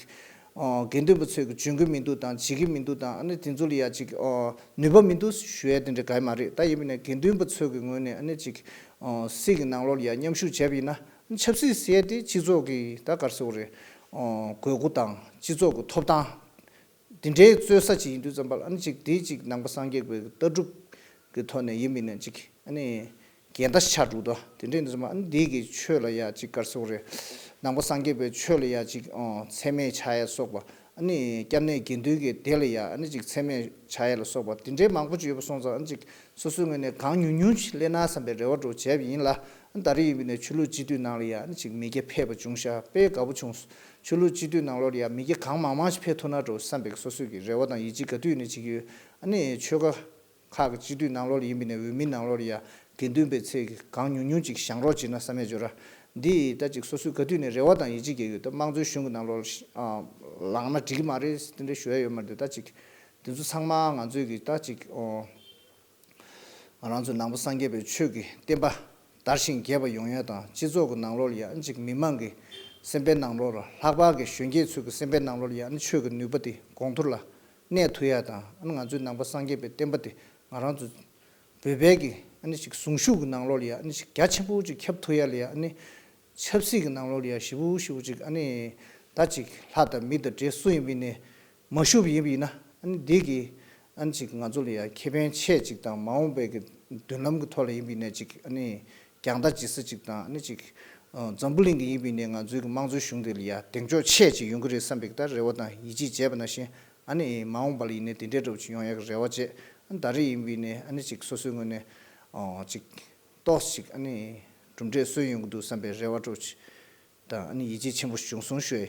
ཨོ་དགེ་འདུན་པ་ཚོས་གི་འཇོན་གི་མི་འདུག་དང་བྱེད་ཀྱི་མི་འདུག་དང་ཨ་ནི་དེ་ཚོ་ལ་ཡ་ཅིག་ཨོ་ནུས་པ་མི་འདུག་ཞུ་ཡ་དེ་འདྲ་ག་ཡི་མ་རེད། ད་ཡིན་པ་ནས་དགེ་འདུན་པ་ཚོས་གི་ངོས་ནས་ཨ་ནི་ཅིག་ཨོ་སྲིད་ཀྱི་ནང་ལོགས་ལ་ཡ་མཉམ་ཞུགས་བྱས་པ་ཡིན་ན། ཆབ་སྲིད་ཟེར་ཡ་དེ་སྤྱི་ཚོགས་ཀྱི་ད་ག་རེ་ཟེར་དགོས་རེད། ཨོ་དགོས་མཁོ་དང་སྤྱི་ཚོགས་ཀྱི་ཐོབ་ཐང་དེ་འདྲའི་རྩོད་ས་ཅིག་ཡིན་དུས་ཙམ་པ་ལ་ཨ་ནི་ཅིག་དེ་ཅིག་ནང་པ་སངས་རྒྱས་པའི་ལྟ་གྲུབ་ཀྱི་ཐོག་ནས་ཡིན་མིན་ནས་ཅིག་ཨ་ནི་འགལ་ཟླ་ཆགས་འགྲོ་དོ། དེ་འདྲའི་ཡིན་དུས་ཙམ་པ་ཨ་ནི་དེ་གི་ཆོས་ལ་ཡ་ཅིག་ག་རེ་ཟེར་དགོས་རེད། ནང་པ་སངས་རྒྱས་པའི་ཆོས་ལ་ཡ་ཅིག་ཨོ་མཚན་སྨད་ཆགས་ཡ་སོགས་པ། ཨ་ནི་སྐྱབས་གནས་དགེ་འདུན་གྱི་སྡེ་ལ་ཡ་ཨ་ནི་ཅིག་མཚན་སྨད་བྱ་ཡ་ལ་སོགས་པ་དེ་འདྲའི་མང་པོ་ཅིག་ཡོད་པ་སོང་ཙང་ཨ་ནི་ཅིག་སོ་སོའི་ངོས་ནས་གང་ཉུང་ཉུང་ཅིག་སླེབས་ན་བསམ་པའི་རེ་བ་འདྲ་བོ་བྱས་པ་ཡིན་ལ། ཨ་ནི་ད་རེས་ཡིན་པ་ནས་ཆོས་ལུགས་སྤྱི་འཐུས་ནང་ལ་ཡ་ཨ་ནི་ཅིག་མི་སྐྱ་ཕེབས་པ་བྱུང་ཤག་དཔེ་དགའ་པོ་བྱུང་། ཆོས་ལུགས་སྤྱི་འཐུས་ནང་ལོགས་ལ་ཡ་མི་སྐྱ་གང་མང་མང་ཞིག་ཕེབས་ཐུབ་ན་འདྲ་བོ་བསམ་པའི་སོ་སོའི་གི་རེ་བ་དང་ཡིད་ཆེས་ག་དུས་ནས་བྱེད་ཀྱི་ཡོད། ཨ་ནི་ཆོལ་ཁ་ཁག་གི་སྤྱི་འཐུས་ནང་ལོགས་ལ་ཡིན་པ་ནས་འོས་མི་ནང་ལོགས་ལ་ཡ་དགེ་འདུན་པའི་ཚད་ཀྱི་གང་ཉུང་ཉུང་ཅིག་བཞེངས་རོགས་བྱེད་ན་བསམ་ཡ་ཅིག་ཡོད་ར། འདི་ད་ཅིག་སོ་སོའི་ག་དུས་ནས་རེ་བ་དང་ཡིད་ཆེས་བསྐྱེད་ཡོད། ད་དམངས་གཙོའི་གཞུང་གི་ནང་ལོགས་ལ་ཨ་ལངས་ན་འགྲིག་གི་མ་རེད་དེ་འདྲ་ཞུ་ཡ་ཡོད་མ་རེད། ད་ཅིག་དེ་ཚོ་ཚང་མ་ང་ཚོའི་གི་ད་ཅིག་ཨོ་ང་རང་ཚོའི་ནང་པ་སངས་རྒྱས་པའི་ཆོས་ཀྱི་བསྟན་པ་དར་ཞིང་རྒྱས་པ་ཡོང་ཡ་དང་སྤྱི་ཚོགས་ཀྱི་ནང་ལོགས་ལ་ཡ་ཨ་ནི་ཅིག་མི་མང་གི་སེམས་པའི་ནང་ལོགས་ལ་ལྷག་པར་གྱི་གཞོན་སྐྱེས་ཚོའི་གི་སེམས་པའི་ནང་ལོགས་ལ་ཡ་ཨ་ནི་ཆོས་ཀྱི་ནུས་པ་དེ་གོང་མཐོར་ལ་གནས་ཐུབ་ཡ་དང་ཨ་ནི་ང་ཚོའི་ནང་པ་སངས་རྒྱས་པའི་བསྟན་པ་དེ་ང་རང་ཚོ་བོད་པའི་གི་ཨ་ནི་ཅིག་གཟུངས་གཞུག་གི་ནང་ལོགས་ལ་ཡ་ཨ་ནི་ཅིག་རྒྱ་ཆེན་པོ་ཅིག་ཁྱབ་ཐུབ་ཡ་ལ་ཡ་ཨ་ནི་ཆབ་སྲིད་ཀྱི་ནང་ལོགས་ལ་ཡ་ཞེ་པོ་ཞེ་པོ་ཅིག་ཨ་ནི་ད་ཅིག་ལྷ་དང་མི་དང་འདྲེ་སུ་ཡིན་པ་ཡིན་ནའི་མ་ཞུགས་པ་ཡིན་པ་ཡིན་ན་ཨ་ནི་འདི་གི་ཨ་ནི་ཅིག་ང་ཚོ་ལ་ཡ་ཁེ་ཕན་ཆེ་ཅིག་དང་མ་འོངས་པའི་གི་མདུན་ལམ་གྱི་ཐོག་ལ་ཡིན་པ་ཡིན་ནའི་ཅིག་ཨ་ནི་རྒྱང་ལྟ་བྱེད་ས་ཅིག་དང་ཨ་ནི་ཅིག་ཨ་འཛམ་བུ་གླིང་གི་ཡིན་པ་ཡིན་ནའི་ང་ཚོའི་གི་དམངས་གཙོའི་གཞུང་དེ་ལ་ཡ་གདེང་འཇོག་ཆེ་ཅིག་ཡོང་གི་རེད་བསམ་པའི་གི་ད་རེ་བ་དང་ཡིད་ཆེས་བྱས་པ་ནང་བཞིན་ཨ་ནི་མ་འོངས་པ་ལ་ཡིན་ནའི་དེ་འདྲའི་འདྲ་བོ་ཅིག་ཡོང་ཡ་གི་རེ་བ་བྱས། ཨ་ནི་ད་རེས་ཡིན་པ་ཡིན་ནའི་ཨ་ནི་ཅིག་སོ་སོའི་ངོས་ནས་ཨ་ཅིག་ཏོག་ཙམ་ཅིག་ཨ་ནི་གྲུབ་འབྲས་སོན་ཡོང་གི་འདུག་བསམ་པའི་རེ་བ་འདྲ་བོ་ཅིག་དང་ཨ་ནི་ཡིད་ཆེས་ཆེན་པོ་བྱུང་སོང་ཞུ་ཡ།